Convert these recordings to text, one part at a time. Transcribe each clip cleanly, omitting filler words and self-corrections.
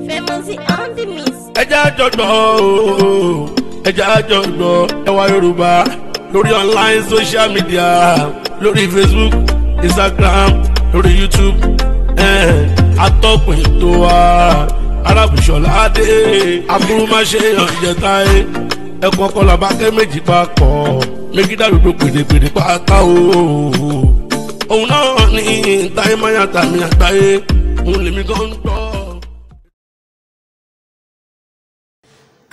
Famous on the mix. Ẹ jẹ́ àjọgbọ́ ooo, ẹ jẹ́ àjọgbọ́ Ẹwà Yorùbá lórí online social media, lórí Facebook, Instagram, lórí YouTube. Atọ́kùn ètò wa Arábùṣọlá Adé aburúmáṣe ọ̀jẹ̀táyé ẹ̀kọ́ ọkọlá bákẹ́ méjì papọ̀ méjì dàrúgbò pèdèpèdè pátá o. Òun náà ní táyé máyà tàmí àgbáyé òun lèmi gan ń gbọ́.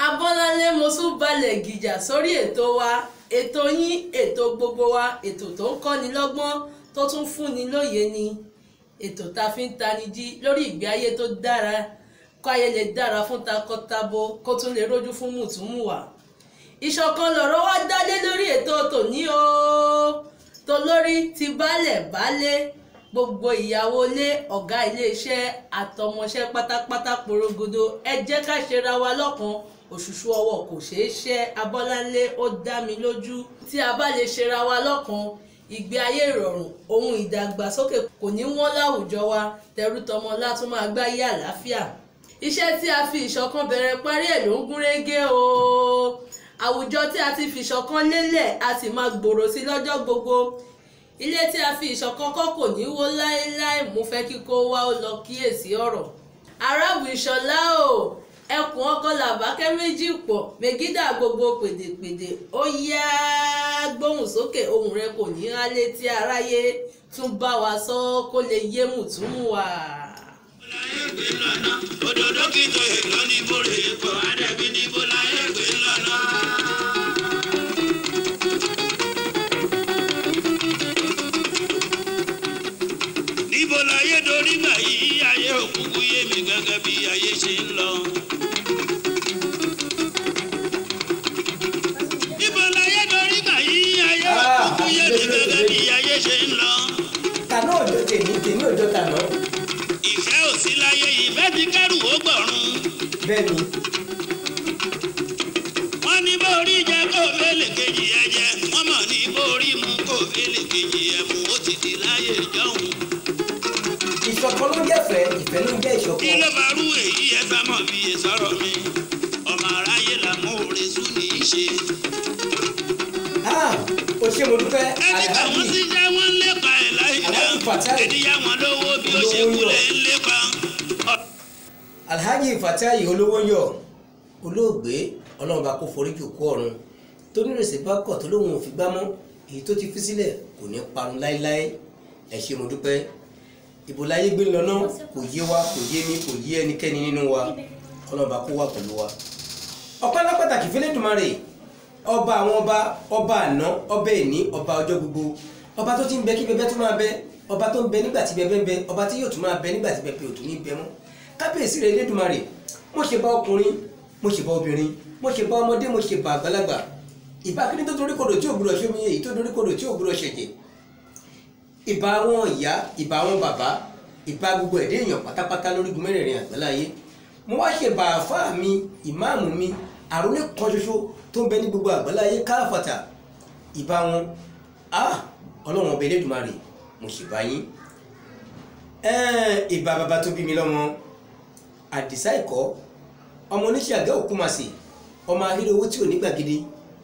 Abọ́láńlé mo tún balẹ̀ gìjà sórí ètò wa, ètò yín, ètò gbogbo wa, ètò tó ń kọ́ni lọ́gbọ́n tó tún fúnni lóye ni, ètò tá a fi ń tanijí lórí ìgbé ayé tó dára, kó ayé lè dára fún takọtabo, kó tún lè rójú fún mùtúmùwà. Ìṣọ̀kan lọ̀rọ̀ wá dálé lórí ètò tòní o, tolórí ti baálẹ̀ baálé, gbogbo ìyàwó ilé, ọ̀gá iléeṣẹ́ àtọmọṣẹ́ pátápátá porogodo, ẹ jẹ́ ká ṣera wa lọ́kan. Òṣùṣù ọwọ́ kò ṣeé ṣẹ́. Abọ́láńlé ó dá mi lójú tí a bá lè ṣera wa lọ́kan, ìgbé ayé ìrọ̀rùn ohun ìdàgbàsókè kò ní wọ́n láwùjọ wa, tẹrútọmọ látún máa gbáyé àlàáfíà. Iṣẹ́ tí a fi ìṣọ̀kan bẹ̀rẹ̀ parí ẹ̀ ló ń gúnrégé o. Àwùjọ tí a ti fi ìṣọ̀kan lélẹ̀ a sì máa gbòòrò sí lọ́jọ́ gbogbo. Ilé tí a fi ìṣọ̀kan kọ́ kò ní wó láéláé. Mo fẹ́ kí kó wá ó lọ kíyèsí ọ̀rọ̀. Arábùṣọlá o, ẹkùn ọkọ làbákẹ́ méjì pọ̀ megídà gbogbo pèdèpèdè, ó yá gbóhùn sókè, ohùn rẹ kò ní há létí aráyé, tún bá wa sọ kó lè yé mùtúmù wa. Òdòdó kìtò èlò ní bòrè èkó àdàbí níbo láyé gbé lọ́nà. Níbo láyé dorí gbà yí, ayé òkúkú yé mi gẹ́gẹ́ bí ayé ṣe ń lọ. Níbo láyé dorí gbà yí, ayé òkúkú yé mi gẹ́gẹ́ bí ayé ṣe ń lọ. Tàná òjò tèmi, tèmi òjò tàná. Ìfẹ́ ò sí láyé, ìfẹ́ ti kẹ́rù ó gbọ̀run. Bẹ́ẹ̀ni. Wọ́n ní bórí jẹ kó fẹ́lẹ̀ kejì ẹ jẹ, wọ́n mọ̀ ní bórí mu kó fẹ́lẹ̀ kejì ẹ mu, ó ti di láyé ìjọ́hun. Ìṣọ̀kan ló ń jẹ́ ìfẹ́, ìfẹ́ ló ń jẹ́ ìṣọ̀kan. Kí ló bá rú èyí ẹ sá mọ̀ fi sọ̀rọ̀ mi? Ọmọ aráyé là mú oore sùn ní í ṣe. O ṣé mo dúpẹ́. Ẹni kà wọ́n sí jẹ́ wọ́n ń lépa ẹ̀ láì dá. Ẹni yá wọn lówó bí ó ṣe kúlẹ̀ ń lépa. Alhaji Fatai Olówóyọ̀, olóògbé, Ọlọ́run bá kó foríjì kú ọ̀run, tó nírèsì bá kọ̀ tó lóun ò fi gbá mọ́, èyí tó ti fi sílẹ̀ kò ní parun láéláé. Ẹ ṣé mo dúpẹ́. Ìbò láyé gbé lọ náà kò yé wa, kò yé mi, kò yé ẹnikẹ́ni nínú wa. Ọlọ́run bá kó wà pẹ̀lú wa. Ọpẹ́ ńlá pàtàkì f'Elédùmarè, ọba àwọn ọba, ọba àná, ọba èní, ọba ọjọ́ gbogbo, ọba tó ti ń bẹ kí bẹbẹ tó máa bẹ, ọba tó ń bẹ nígbà tí bẹbẹ ń bẹ, ọba tí yóò tún máa bẹ nígbà tí bẹbẹ ò tún ní bẹ mọ́. Kábíyèsí rẹ̀ Elédùmarè, mo ṣe bá ọkùnrin, mo ṣe bá obìnrin, mo ṣe bá ọmọdé, mo ṣe bá àgbàlagbà. Ìbá kíní tó dorí kodò tí ò gbúdọ̀ ṣomi, èyí tó dorí kodò tí ò gbúdọ̀ ṣẹ̀jẹ̀. Ìbá àwọn ìyá, ìbá àwọn bàbá, ìbá gbogbo ẹ̀dá èèyàn pátápátá lórígun mẹ́rẹ̀ẹ̀rin àgbáláyé. Mo wá ṣe bá àfáà mi, ìmáàmù mi, àrólé kan ṣoṣo tó ń bẹ ní gbogbo àgbáláyé káfàtà. Ìbá wọn, Ọlọ́run ọba Elédùmarè, mo ṣe bá yín. Ìbá bàbá tó bí mi lọ́mọ, Àdìsá Ẹ̀kọ́, ọmọ oníṣẹ́ àgẹ́ Òkúmasì, ọmọ ahéré owó tí ò ní gbàgede,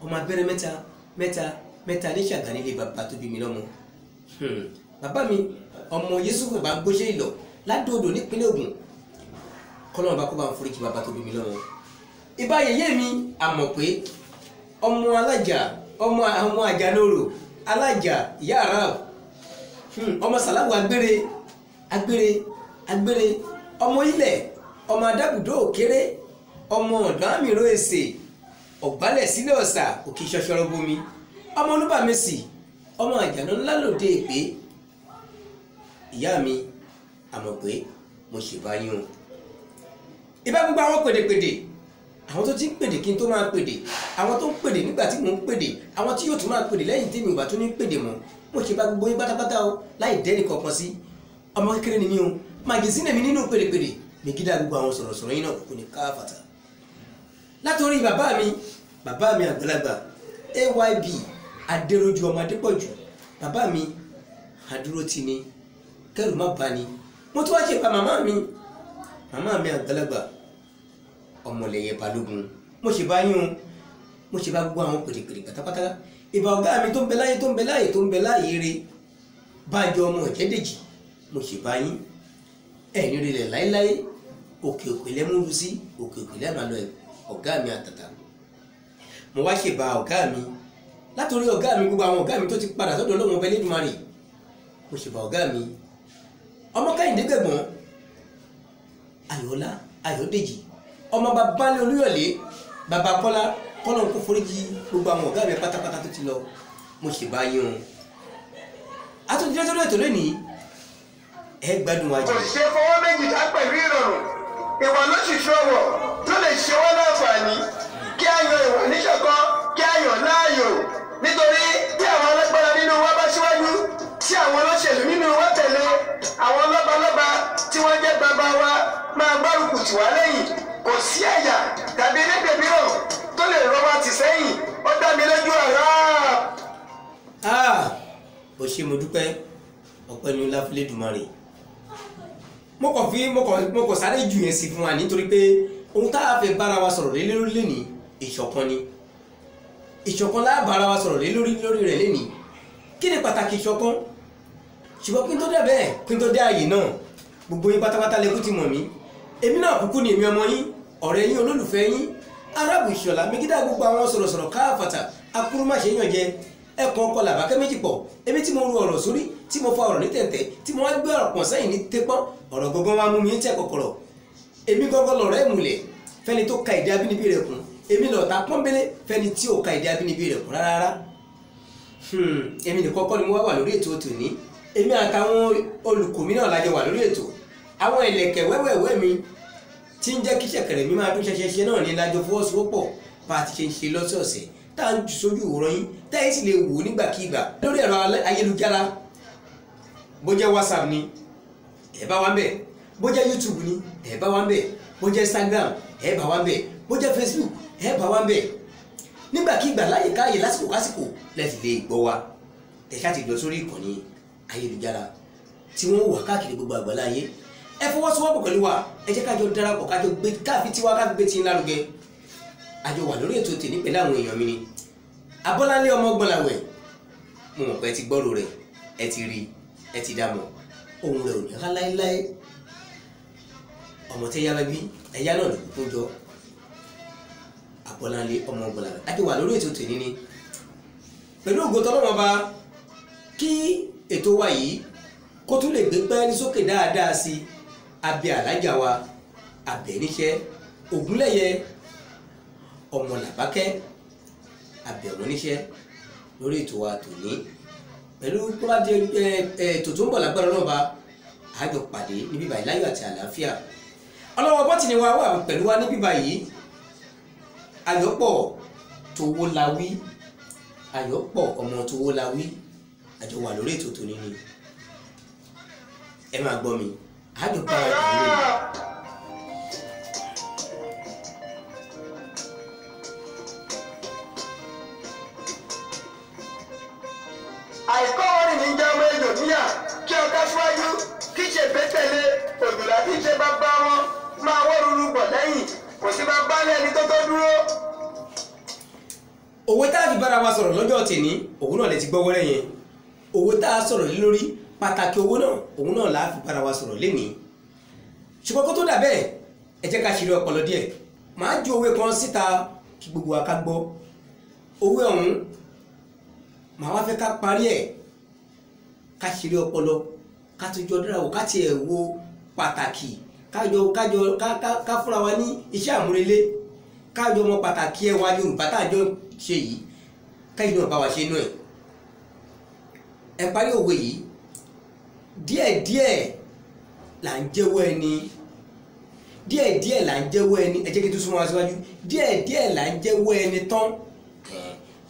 ọmọ abẹ́rẹ́ mẹ́ta mẹ́ta mẹ́ta níṣàgà nílé bàbá tó bí mi lọ́mọ. Bàbá mi, ọmọ Yéṣùfù bá gbóṣe ìlọ ládòdò nípínlẹ̀ Ògùn, kọ́lọ́run bá kó bá ń foríjì bàbá tó bí mi lọ́mọ. Ìbá yèyé mi, àmọ̀ pé ọmọ alájà, ọmọ àjànóró, alájà ìyá Arab, ọmọ sàláwù agbére agbére agbére, ọmọ ilẹ̀, ọmọ adábùdó òkéré, ọmọ ọ̀dọ́ àmìró èsè, ọ̀gbálẹ̀ sílẹ̀ ọ̀sà òkè ṣọṣọrọ bomi, ọmọ olúbàmẹsì, ọmọ àjànà ńlá lòdì èpè. Ìyá mi, àmọ̀ pé mo ṣe bá yín o. Ìbá gbogbo àwọn pèdèpèdè, àwọn tó ti ń pèdè kí n tó máa pèdè, àwọn tó ń pèdè nígbà tí mò ń pèdè, àwọn tí yóò tún máa pèdè lẹ́yìn tí mi ò bá tún ní pèdè mọ́, mo ṣe bá gbogbo yín pátápátá o, láì dẹ́nì kankan sí. Ọmọ kékeré ni mí o, màgìsínà mi nínú pèdèpèdè, mi kí dá gbogbo àwọn sọ̀rọ̀sọ̀rọ̀ yín náà kúkú ní káfàtà. Látòrí bàbá mi, bàbá mi àgbàlagbà, AYB Adéròjú ọmọ Adépọ̀jù, bàbá mi àdúró tì ní, kẹrù má bá ni. Mo tún wá ṣe pa màmá mi, màmá mi àgbàlagbà, Ọmọlẹ́yẹ Balógun. Mo ṣe bá yín o, mo ṣe bá gbogbo àwọn pèrèpèrè pátápátá. Ìbà ọ̀gá mi tó ń bẹ láyé tó ń bẹ láyé tó ń bẹ láyé re, Bánjọ ọmọ Ọ̀jẹ́dèjì, mo ṣe bá yín. Ẹ̀yin rẹ̀ láéláé, òkè òkè lẹ́múrú sí, òkè òkè lẹ́mà lọ ọ̀gá mi àtàtà. Mo wá ṣèbà ọ̀gá mi látòrí ọ̀gá mi, gbogbo àwọn ọ̀gá mi tó ti padà sọ́dọ̀ Ọlọ́run ọba Elédùmarè. Mo ṣèbà ọ̀gá mi ọmọ Kẹ́hìndé Gbẹ̀gbọ́n Ayọ̀ọ́lá Ayọ̀dèjì, ọmọ Babálé Olúyọ̀lé, bàbá Kọ́lá, kọ́lọ́n kó foríjì gbogbo àwọn ọ̀gá mi pátápátá tó ti lọ. Mo ṣèbà yín o. Àtúntò sórí ètò lónìí, ẹ gbádùn wa jù. Kò ṣe fọwọ́ méjì dá pẹ̀lú ìrọ̀rùn. Ìwà ló sì ṣọwọ́ tó lè ṣe wọ́n láǹfààní. Kí á yan ìwà níṣọ̀kan, kí á yàn láàyò. Nítorí tí àwọn alágbára nínú wa bá síwájú, tí àwọn olóṣèlú nínú wa tẹ̀lé, àwọn lọ́balọ́ba tí wọ́n jẹ́ bàbá wa máa gbárùkù tì wá lẹ́yìn. Kò sí ẹ̀yà tàbí elédè mìíràn tó lè rọ wa tì sẹ́yìn. Ó dá mi lójú àrá. Bó ṣe mo dúpẹ́, ọpẹ́ ní Láfílédùmarè. Mo kàn sáré jù yẹn sí fún wa nítorí pé ohun tá a fẹ́ bára wa sọ̀rọ̀ lé lórí lénìí, ìṣọ̀kan ni. Ìṣọ̀kan la bára wa sọ̀rọ̀ lé lórí lórí rẹ̀ lénìí. Kí ni pàtàkì ìṣọ̀kan? Ṣùgbọ́n kí n tó dé bẹ́ẹ̀, kí n tó dé ààyè náà, gbogbo yín pátápátá lẹ kú ti mọ̀ mí. Èmi náà kúkú ni èmi ọmọ yín, ọ̀rẹ́ yín, olólùfẹ́ yín, Arábù Ìṣọ̀lá Megida, gbogbo àwọn sọ̀rọ̀sọ̀rọ̀ káàfàtà, akúrúmáṣe yàn jẹ, ẹ̀kọ́ ọkọ làbákẹ́ méjì pọ̀. Èmi tí mo ru ọ̀rọ̀ sórí, tí mo fa ọ̀rọ̀ ní tẹ̀ǹtẹ̀, tí mo wá gbé ọ̀rọ̀ pọ̀n sẹ́yìn ní tẹ́pọ́n, ọ̀rọ̀ gangan wá mú mi tẹ̀ kọ̀kọ̀rọ̀. Èmi gangan lọ̀rọ̀ ìmùlẹ̀ fẹ́ni tó ka èdè abínibí rẹ̀ kún. Èmi lọ̀tá pọ́nbélé fẹ́ni tí ò ka èdè abínibí rẹ̀ kún rárá. Èmi nìkan kọ́ ni mo wá wà lórí ètò tòní. Èmi àtàwọn olùkọ́ mi náà la jọ wà lórí ètò. Àwọn ìlẹ̀kẹ̀ wẹ́wẹ́wẹ́ mi tí ń jẹ́ kí ṣẹ̀kẹ̀rẹ̀ mi máa dún ṣẹṣẹṣẹ náà ní lájọ fọwọ́sowọ́pọ̀ bá a ti ṣe ń ṣe lọ́sọ̀ọ̀sẹ̀ tá à ń jù sójú ìwòran yín, tẹ́yìn sì lè wò ó nígbàkigbà lórí ẹ̀rọ ayélujára. Bó jẹ́ WhatsApp ni, ẹ bá wa ń bẹ̀. Bó jẹ́ YouTube ni, ẹ bá wa ń bẹ̀. Bó jẹ́ Instagram, ẹ bá wa ń bẹ̀. Bó jẹ́ Facebook, ẹ bá wa ń bẹ̀. Nígbàkigbà, láyè káyè, lásìkò kásìkò lẹ́sì lè gbọ́ wa. Ẹ ṣáà ti lọ sórí ìkànnì ayélujára tí wọ́n wà káàkiri gbogbo àgbáláyé. Ẹ fọwọ́sowọ́pọ̀ pẹ̀lú wa, ẹ jẹ́ kájọ darapọ̀, kájọ gbé káfi tiwa káfi gbé tí ń lárugẹ. Àjọ wà lórí ètò tèmi pẹ̀lú àwọn èèyàn mi ni Abọ́láńlé ọmọ Gbọ́nlàwẹ̀. Mo mọ̀ pé ẹ ti gbọ́rò rẹ̀, ẹ ti rí, ẹ ti dá mọ̀, ohun rẹ̀ ò ní ká láéláé. Ọmọ tẹ́ yára bí ẹ̀yá náà ló kún jọ. Abọ́láńlé ọmọ Gbọ́nlàwẹ̀, àjọ wà lórí ètò tèmi ni pẹ̀lú ògo t'Ọlọ́run Ọba. Kí ètò wa yìí kó tún lè gbé pẹ́ẹ́lí sókè dáadáa sí i, abẹ́ alájà wa Abẹ́níṣẹ́ Ògúnlẹ̀yẹ ọmọ Làbákẹ́, abẹ́ oníṣẹ́ lórí ètò wa tòní. Pẹ̀lú tó bá di ètò tó ń bọ̀ lágbára náà bá àjọ pàdé níbí báyìí láyọ̀ àti àlàáfíà. Ọlọ́wọ́ bọ́tìnì wa wà pẹ̀lú wa níbí báyìí. Ayọ̀pọ̀ tówó la wí, Ayọ̀pọ̀ ọmọ tówó la wí, àjọ wà lórí ètò tòní ni. Ẹ máa gbọ́ mi, àjọ bá wa dùn lónìí. Àìkọ́ orin ní jẹ́ ọmọ ejò níyà, kí ọ̀gá síwájú, kí ṣe bẹ́tẹ̀lé òdùlá tí ṣe bàbá wọn máa wọ́ ruru bọ̀ lẹ́yìn, kò sí bàbá lẹ́ni tó tó dúró. Òwe tá a fi bára wa sọ̀rọ̀ lọ́jọ́ tèní, òun náà lè ti gbọ́ wẹ́rẹ́ yẹn. Òwe tá a sọ̀rọ̀ lé lórí, pàtàkì owó náà, òun náà la fi bára wa sọ̀rọ̀ lénìí. Ṣùgbọ́n kó tó dà bẹ́ẹ̀, ẹ jẹ́ ká ṣeré ọpọlọ díẹ̀. Màá ju òwe kan síta kí gbogbo wa ká gbọ́. Òwe ọ̀hún màá wá fẹ́ ká parí ẹ̀, ká ṣeré ọpọlọ, ká tún jọ dára wò, ká tiẹ̀ wo pàtàkì, kájọ kájọ ká fúnra wa ní iṣẹ́ àmúrelé, kájọ mọ pàtàkì ẹwà Yorùbá tá a jọ ṣe yìí, káyìn náà bá wa ṣe inú ẹ̀. Ẹ parí òwe yìí. Díẹ̀díẹ̀ là ń jẹ́wọ́ ẹni, díẹ̀díẹ̀ là ń jẹ́wọ́ ẹni. Ẹ jẹ́ kí n tún súnmọ́ wa síwájú. Díẹ̀díẹ̀ là ń jẹ́wọ́ ẹni tán,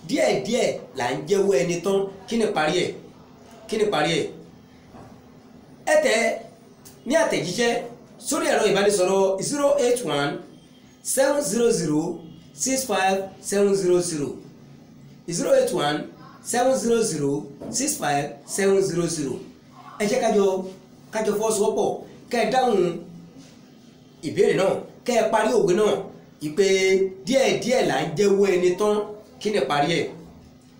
díẹ̀díẹ̀ là ń jẹ́wọ́ ẹni tán. Kí ni parí ẹ̀? Kí ni parí ẹ̀? Ẹ tẹ̀ ní àtẹ̀jíṣẹ́ sórí ẹ̀rọ ìbánisọ̀rọ̀ 081 700 65 700, 081 700 65 700. Ẹ jẹ́ kájọ fọwọ́sowọ́pọ̀ kẹ́ ẹ dáhùn ìbéèrè náà, kẹ́ ẹ parí òwe náà. Ìpè díẹ̀díẹ̀ là ń jẹ́wọ́ ẹni tán, kí ni parí ẹ̀?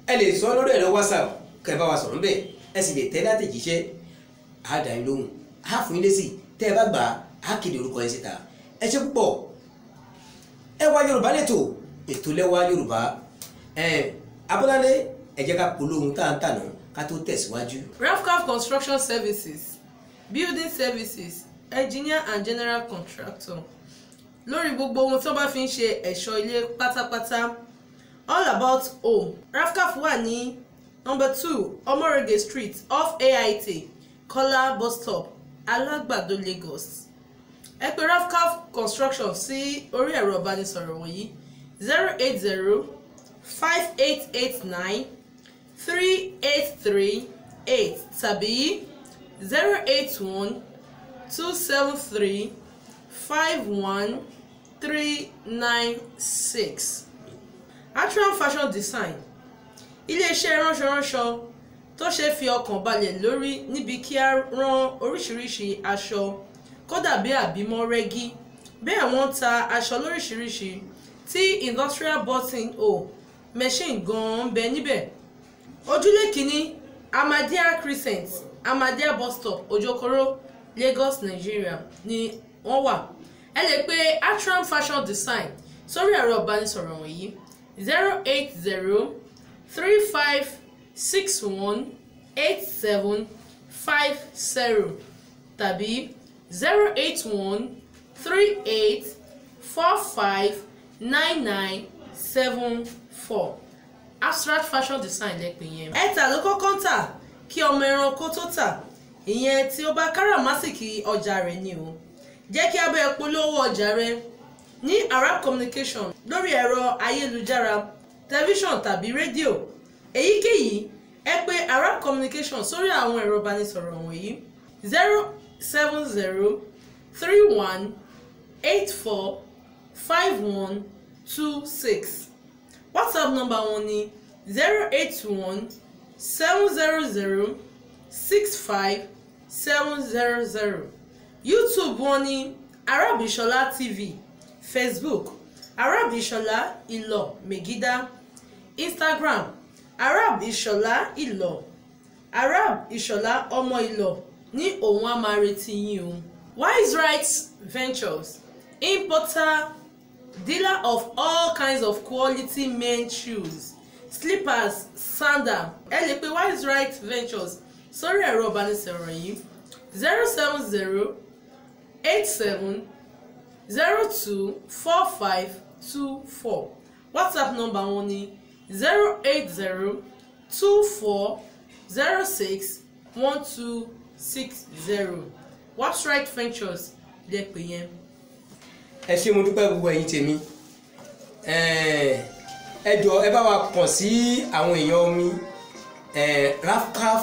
Ẹ lè sọ lórí ẹ̀rọ WhatsApp kẹ́ bá wa sọ̀rọ̀ ńbẹ̀, ẹ sì lè tẹ́ látẹ̀jíṣẹ́, á dá yín lóhùn, á fún yín lésì. Tẹ́ ẹ bá gbà á kéde orúkọ yín síta. Ẹ ṣé púpọ̀. Ẹwà Yorùbá lẹ́tọ̀, ètò lẹ́wà Yorùbá. Abọ́lálé, ẹ jẹ́ ká polówó tá à ń tà náà ká tó tẹ̀síwájú. Rafcaf Construction Services, Building Services, Engineer and General Contractor, lórí gbogbo ohun tí wọ́n bá fi ń ṣe ẹ̀ṣọ́ ilé pátápátá, all about home. Rafcaf wà ní number 2 Omorege Street, off AIT Kọ́lá bus stop, Alágbàdo, Lagos. Ẹ pè Rafcaf Construction sí orí ẹ̀rọ ìbánisọ̀rọ̀ wọ̀nyí: 080 5889 3838 tàbí 081 273 51396. Atram Fashion Design, iléeṣẹ́ ránṣọránṣọ tó ṣe fi ọkàn balẹ̀ lórí níbi kí a rán oríṣiríṣi aṣọ kódà bí àbímọ rẹ́gí. Bẹ́ẹ̀ wọ́n ta aṣọ lóríṣiríṣi tí industrial button hole machine gan-an ń bẹ níbẹ̀. Ojúlé kìíní, Ahmadiyya Crescent, Ahmadiyya bus stop, Ojokoro, Lagos, Nigeria ni wọ́n wà. Ẹ lè pe Atram Fashion Design sórí ẹ̀rọ ìbánisọ̀rọ̀ wọ̀nyí: 080 3561 8750 tàbí 081 38 45 9974. Abstract Fashion Design lẹ́pẹ̀ yẹn. Ẹ̀ta ló kọ́kọ́ ń tà kí ọmọ ẹranko tó tà, ìyẹn tí ó bá káràmásìkì ọjà rẹ̀ ni o. Jẹ́ kí a bá ẹ polówó ọjà rẹ ní Arab Communication lórí ẹ̀rọ ayélujára, tẹlifíṣàn tàbí rédíò èyíkéyìí. Ẹ pè Arab Communication sórí àwọn ẹ̀rọ ìbánisọ̀rọ̀ wọ̀nyí: 070 31 84 51 26. WhatsApp number wọn ni 081 700 65 700. YouTube wọn ni Arab Ishola TV, Facebook Arab Ishola Ìlọ Megida, Instagram Arab Ishola Ìlọ, Arab Ishola ọmọ Ìlọ ní òun á máa retí yín o. Wise Rights Ventures, importer, dealer of all kinds of quality men shoes, slippers, sandal. Ẹ lè pe Wise Rights Ventures sórí ẹ̀rọ ìbánisọ̀rọ̀ yìí: 070 87 02 45 24. WhatsApp number wọn ni 080 24 06 12 60. Wise Rights Ventures lè pè yẹn. Ẹ ṣé, mo dúpẹ́ gbogbo ẹ̀yin tèmi. Ẹ jọ̀ọ́, ẹ bá wa kàn sí àwọn èèyàn mi, Rafcaf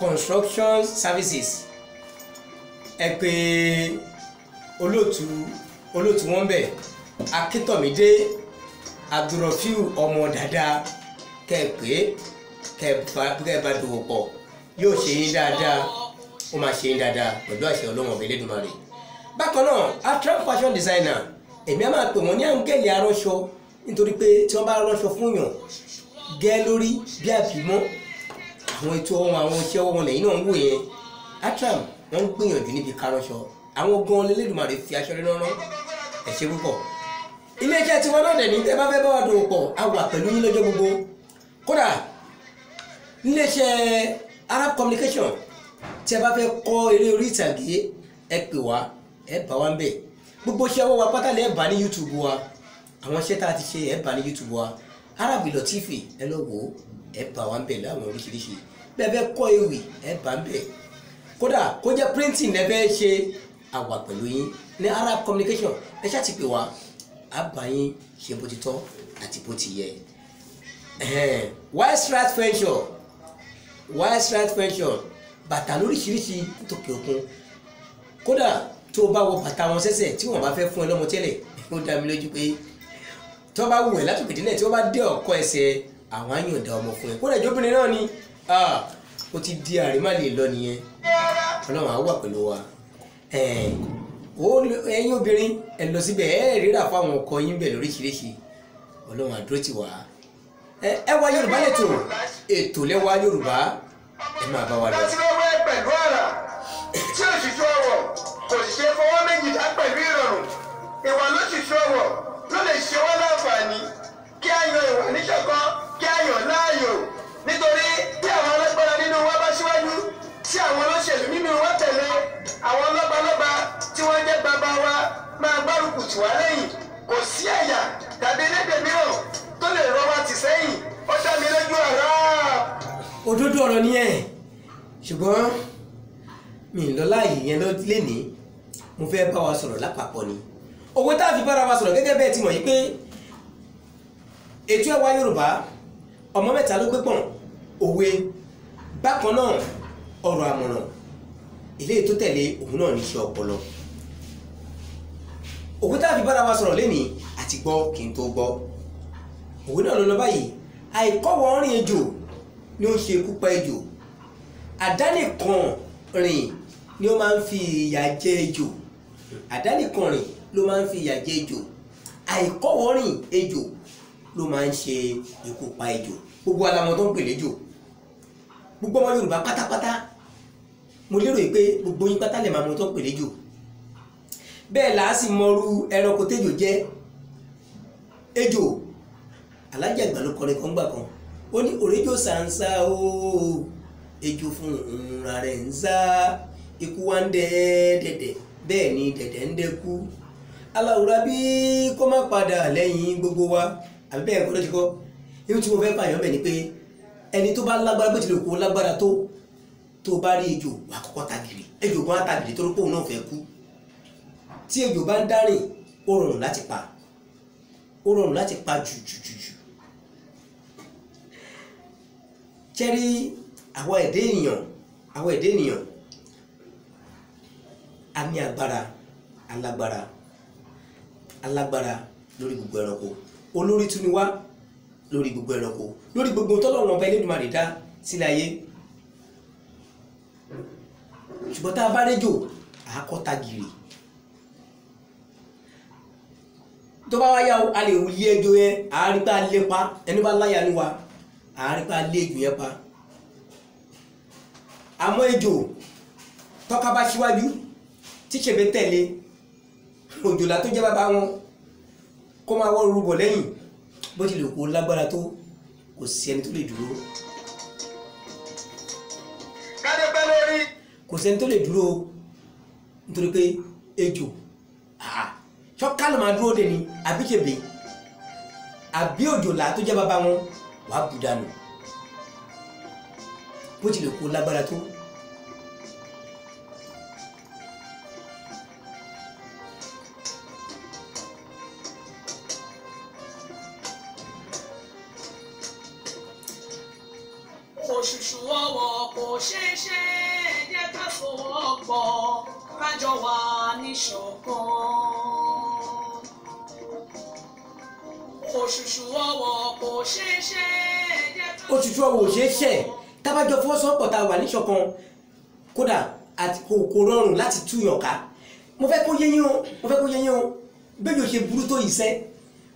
Construction Services. Ẹ pè olóòtú wọn bẹ̀, Akíntọ̀mídé Abdulrafiu ọmọ dada, kẹ́ ẹ pé kẹ́ ẹ bá dòwò pọ̀, yóò ṣe yín dáadáa, ó máa ṣe yín dáadáa pẹ̀lú àṣẹ Ọlọ́run ọ̀bẹ Elédùmarè. Bákan náà, Atram Fashion Designer, èmi á máa pè wọ́n ní áńgẹ́lì aránṣọ, nítorí pé tí wọ́n bá ránṣọ fún yàn gẹ́ lórí bí àbímọ́, àwọn ètò ọwọ́ àwọn iṣẹ́ ọwọ́ wọn lẹ́yìn náà ń wò yẹn. Atram wọ́n ń gbìyànjú níbi káránṣọ, àwọn gan l'Elédùmarè fi aṣọ rẹ̀ rán. Ẹ ṣé púpọ̀. Iléeṣẹ́ tiwọn náà dẹ̀ ní tẹ́ bá fẹ́ bá wa dòwò pọ̀, a wà pẹ̀lú yín lọ́jọ́ gbogbo. Kódà níléeṣẹ́ Arab Communication, tí ẹ bá fẹ́ kọ́ eré orí ìtàgé, ẹ pè wá, ẹ bá wa ń bẹ̀. Gbogbo iṣẹ́ ọwọ́ wa pátá lẹ́ bá ní YouTube wa, àwọn iṣẹ́ tá a ti ṣe ẹ bá ní YouTube wa, Arab Ìlọ TV, ẹ lọ wò ó, ẹ bá wa ń bẹ̀ láwọn oríṣiríṣi. Bẹ́ẹ̀ fẹ́ kọ́ ewì, ẹ bá ń bẹ̀. Kódà kó jẹ́ printing ẹ fẹ́ ṣe, a wà pẹ̀lú yín ní Arab Communication. Ẹ ṣáà ti pè wá, a bá yín ṣe bó ti tọ́ àti bó ti yẹ. Wise Right Venture, Wise Right Venture, bàtà lóríṣiríṣi tòkè òkun. Kódà tó o bá wọ bàtà wọn sẹ́sẹ̀, tí wọ́n bá fẹ́ fún ẹ lọ́mọ tẹ́lẹ̀, ó dá mi lójú pé tí wọ́n bá wù ẹ́ látòkè délẹ̀, tí wọ́n bá dé ọ̀kọ́ ẹsẹ̀, àwọn á yọ̀ǹda ọmọ fún ẹ. Kódà ìjóbìnrin náà ni ó ti di àrímà lè lọ nìyẹn. Ọlọ́run á wà pẹ̀lú wa. Ẹ̀yin obìnrin ẹ lọ síbẹ̀, ẹ ríra fáwọn ọkọ yín bẹ̀ lóríṣiríṣi. Ọlọ́run àdúró ti wá. Ẹwà Yorùbá lẹ́tọ̀, ètò lẹ́wà Yorùbá, ẹ máa bá wa lọ. Láti wẹ́wẹ́ pẹ̀lú àrà tí òṣìṣẹ́ ọwọ́ kò sì ṣe fọwọ́ méjì dá pẹ̀lú ìrọ̀rùn. Ìwà lóṣìṣẹ́ ọwọ́ ló lè ṣe wá láǹfààní kí á yan ìwà níṣọ̀kan, kí á yàn láàyò. Nítorí tí àwọn alágbára nínú wa bá síwájú, tí àwọn olóṣèlú nínú wa tẹ̀lé, àwọn lọ́balọ́ba tí wọ́n jẹ́ bàbá wa máa gbárùkù tì wá lẹ́yìn. Kò sí ẹ̀yà tàbí elédè mìíràn tó lè rọ wa tì sẹ́yìn. Ó dá mi lójú ọ̀rọ̀. Òdodo ọ̀rọ̀ ni ẹ̀, ṣùgbọ́n mi ń lọ láàyè yẹn lénìí. Mo fẹ́ bá wa sọ̀rọ̀ lápapọ̀ ni. Òwe tá a fi bára wa sọ̀rọ̀ gẹ́gẹ́ bẹ́ẹ̀ ti mọ̀ yìí pé ètò Ẹwà Yorùbá ọmọ mẹ́ta ló gbé pọ̀n, òwe bákan náà ọ̀rọ̀ àmọ̀ràn, eléyìí tó tẹ̀lé òun náà ní iṣẹ́ ọpọlọ. Òwe tá a fi bára wa sọ̀rọ̀ lénìí àti gbọ́ kí n tó gbọ́. Òwe náà ló lọ báyìí: àìkọ́wọ́ rìn ejò ni ó ń ṣe ikú pa ejò, àdánìkan rìn ni ó máa ń fi ìyà jẹ ejò, àdánìkan rìn ló máa ń fi ìyà jẹ ejò, àìkọ́wọ́ rìn ejò ló máa ń ṣe ikú pa ejò. Gbogbo alamọ tó ń pè léjò, gbogbo ọmọ Yorùbá pátápátá, mo lérò pé gbogbo yín pátá lè máa mọ tó ń pè léjò. Bẹ́ẹ̀ là á sì mọrú ẹranko téjò jẹ́. Ejò Alájà Àgbà ló kọrin kan gbà kan, ó ní òrejò sàǹsà ooo, ejò fún ìrora rẹ̀ ń sá, ikú wa ń dẹ́ dẹ̀dẹ̀, bẹ́ẹ̀ ni dẹ̀dẹ̀ ń dẹ́kú. Aláwòrán bí kó má padà lẹ́yìn gbogbo wa, àbí bẹ́ẹ̀ kọ́ ló ti kọ́. Irú tí mo fẹ́ fààyàn bẹ̀ ni pé ẹni tó bá lágbára, bó tilẹ̀ kó lágbára tó, tó bá rí ejò wà kọ́kọ́ tagìrì. Ejò gan tagìrì torí pé òun náà fẹ́ kú. Tí ejò bá ń dárìn, ó rọrùn láti pa, ó rọrùn láti pa jùjùjùjù. Ṣẹ́rí àwọn ẹ̀dá ènìyàn, àwọn ẹ̀dá ènìyàn a ní agbára, alágbára, alágbára lórí gbogbo ẹranko. Olórí tún ni wá lórí gbogbo ẹranko, lórí gbogbo tọ́lọ́run ọba Elédùmarè dá sílẹ̀ ayé. Ṣùgbọ́n tá a bá réjò, àákọ́ tagìrì. Tó bá wá yá o, a lè lé ejò yẹn, àárí pa lé pa, ẹni bá láyà ni wa, àárí pa lé ejò yẹn pa. Àmọ́ ejò tọ́ka bá síwájú tí ṣèbé tẹ̀lé, òjòlá tó jẹ́ bàbá wọn kó máa wọ́ rúbọ̀ lẹ́yìn, bó tilẹ̀ kó lágbára tó, kò sí ẹni tó lè dúró. Kádépẹ́ lórí. Kò sẹ́ni tó lè dúró nítorí pé ejò ṣọ́ká ló máa dúró dè ní, àbí ṣèbé, àbí òjòlá tó jẹ́ bàbá wọn wàá bù dànù, bó tilẹ̀ kó lágbára tó. Òṣùṣù ọwọ́ kò ṣeé ṣe, jẹ́ ká fọwọ́pọ̀ kájọ wà níṣọ̀kan. Òṣùṣù ọwọ́ kò ṣeé ṣe, jẹ́ ká. Òṣùṣù ọwọ́ ò ṣeé ṣe, tábàjọ fọwọ́sowọ́pọ̀ tá a wà níṣọ̀kan, kódà àti kò rọrùn láti túyàn ká. Mo fẹ́ kó yé yín o, mo fẹ́ kó yé yín o, bẹ́ẹ̀ yóò ṣe burú tó yìí sẹ́,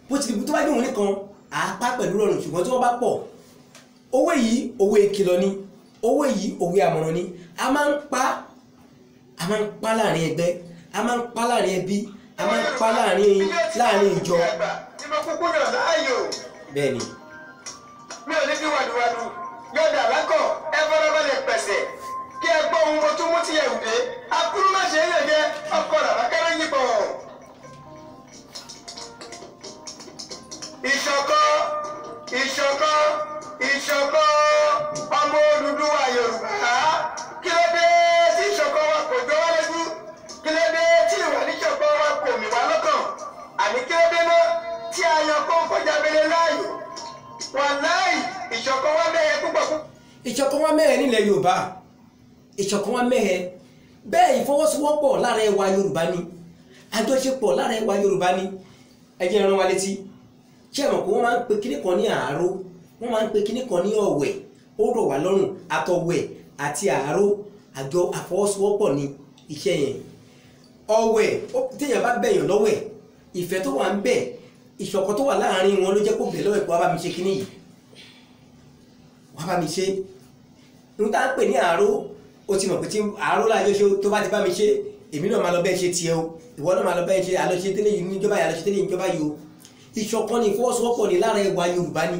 bó ti burú tó bá dé òun nìkan, àápá pẹ̀lú rọrùn, ṣùgbọ́n tí wọ́n bá pọ̀, owó yìí owó ìkìlọ̀ ni, owó yìí òwe àmọ̀ràn ni. A máa ń pa, a máa ń pa láàrin ẹgbẹ́, a máa ń pa láàrin ẹbí, a máa ń pa láàrin ìjọ. Tí mo kúkú yàn láàyò. Bẹ́ẹ̀ ni. Mi ò ní fi wàdùwàdù yọ̀dà lákọ̀, ẹ farabalẹ̀ pẹ̀sẹ̀ kí ẹ gbọ́ ohun mo tún mú ti ẹ̀wù dé. Akúrú má ṣe é lè jẹ ọkọ̀ làbákẹ́rẹ́ yìnbọn. Ìṣọ̀kan, ìṣọ̀kan, ìṣọ̀kan ọmọ Odùduwà Yorùbá. Kí ló dé tí ìṣọ̀kan wa kò jọ wá lójú? Kí ló dé tí ìwà níṣọ̀kan wa kò mì wá lọ́kàn? Àní kí ló dé náà tí a yan kóńkó jábélé láàyò? Wàláì, ìṣọ̀kan wa mẹ́hẹ púpọ̀ púpọ̀. Ìṣọ̀kan wa mẹ́hẹ nílẹ̀ Yorùbá, ìṣọ̀kan wa mẹ́hẹ. Bẹ́ẹ̀ ìfọwọ́sowọ́pọ̀ lára ẹwà Yorùbá ni, àjọṣepọ̀ lára ẹwà Yorùbá ni. Ẹ jẹ́ rán wa létí. Ṣé ẹ mọ̀ pé wọ́n máa ń pe kíní kan ní àáró, wọ́n máa ń pe kíní kan ní ọ̀wẹ̀, ó rọ̀ wá lọ́rùn. Àtọ̀wẹ̀ àti àáró, àjọ àfọwọ́sowọ́pọ̀ ni iṣẹ́ yẹn. Ọ̀wẹ̀ téèyàn bá bẹ̀yàn lọ́wẹ̀, ìfẹ́ tó wà ń bẹ̀, ìṣọ̀kan tó wà láàrin wọn ló jẹ́ kó bẹ̀ lọ́wẹ̀ pé wàá bá mi ṣe kíní yìí, wàá bá mi ṣe. Ohun tá à ń pè ní àárò, ó ti mọ̀ pé tí àárò láàyò ṣe tó bá ti bá mi ṣe, èmi náà máa lọ bẹ́ẹ̀ ṣe tiẹ̀ o, ìwọ náà máa lọ bẹ́ẹ̀ ṣe, àlọ́ ṣe tẹ́lẹ̀ yìí níjọba yìí, àlọ́ ṣe tẹ́lẹ̀ yìí níjọba yìí o. Ìṣọ̀kan ni, ìfọwọ́sowọ́pọ̀ ni lára ẹwà Yorùbá ni,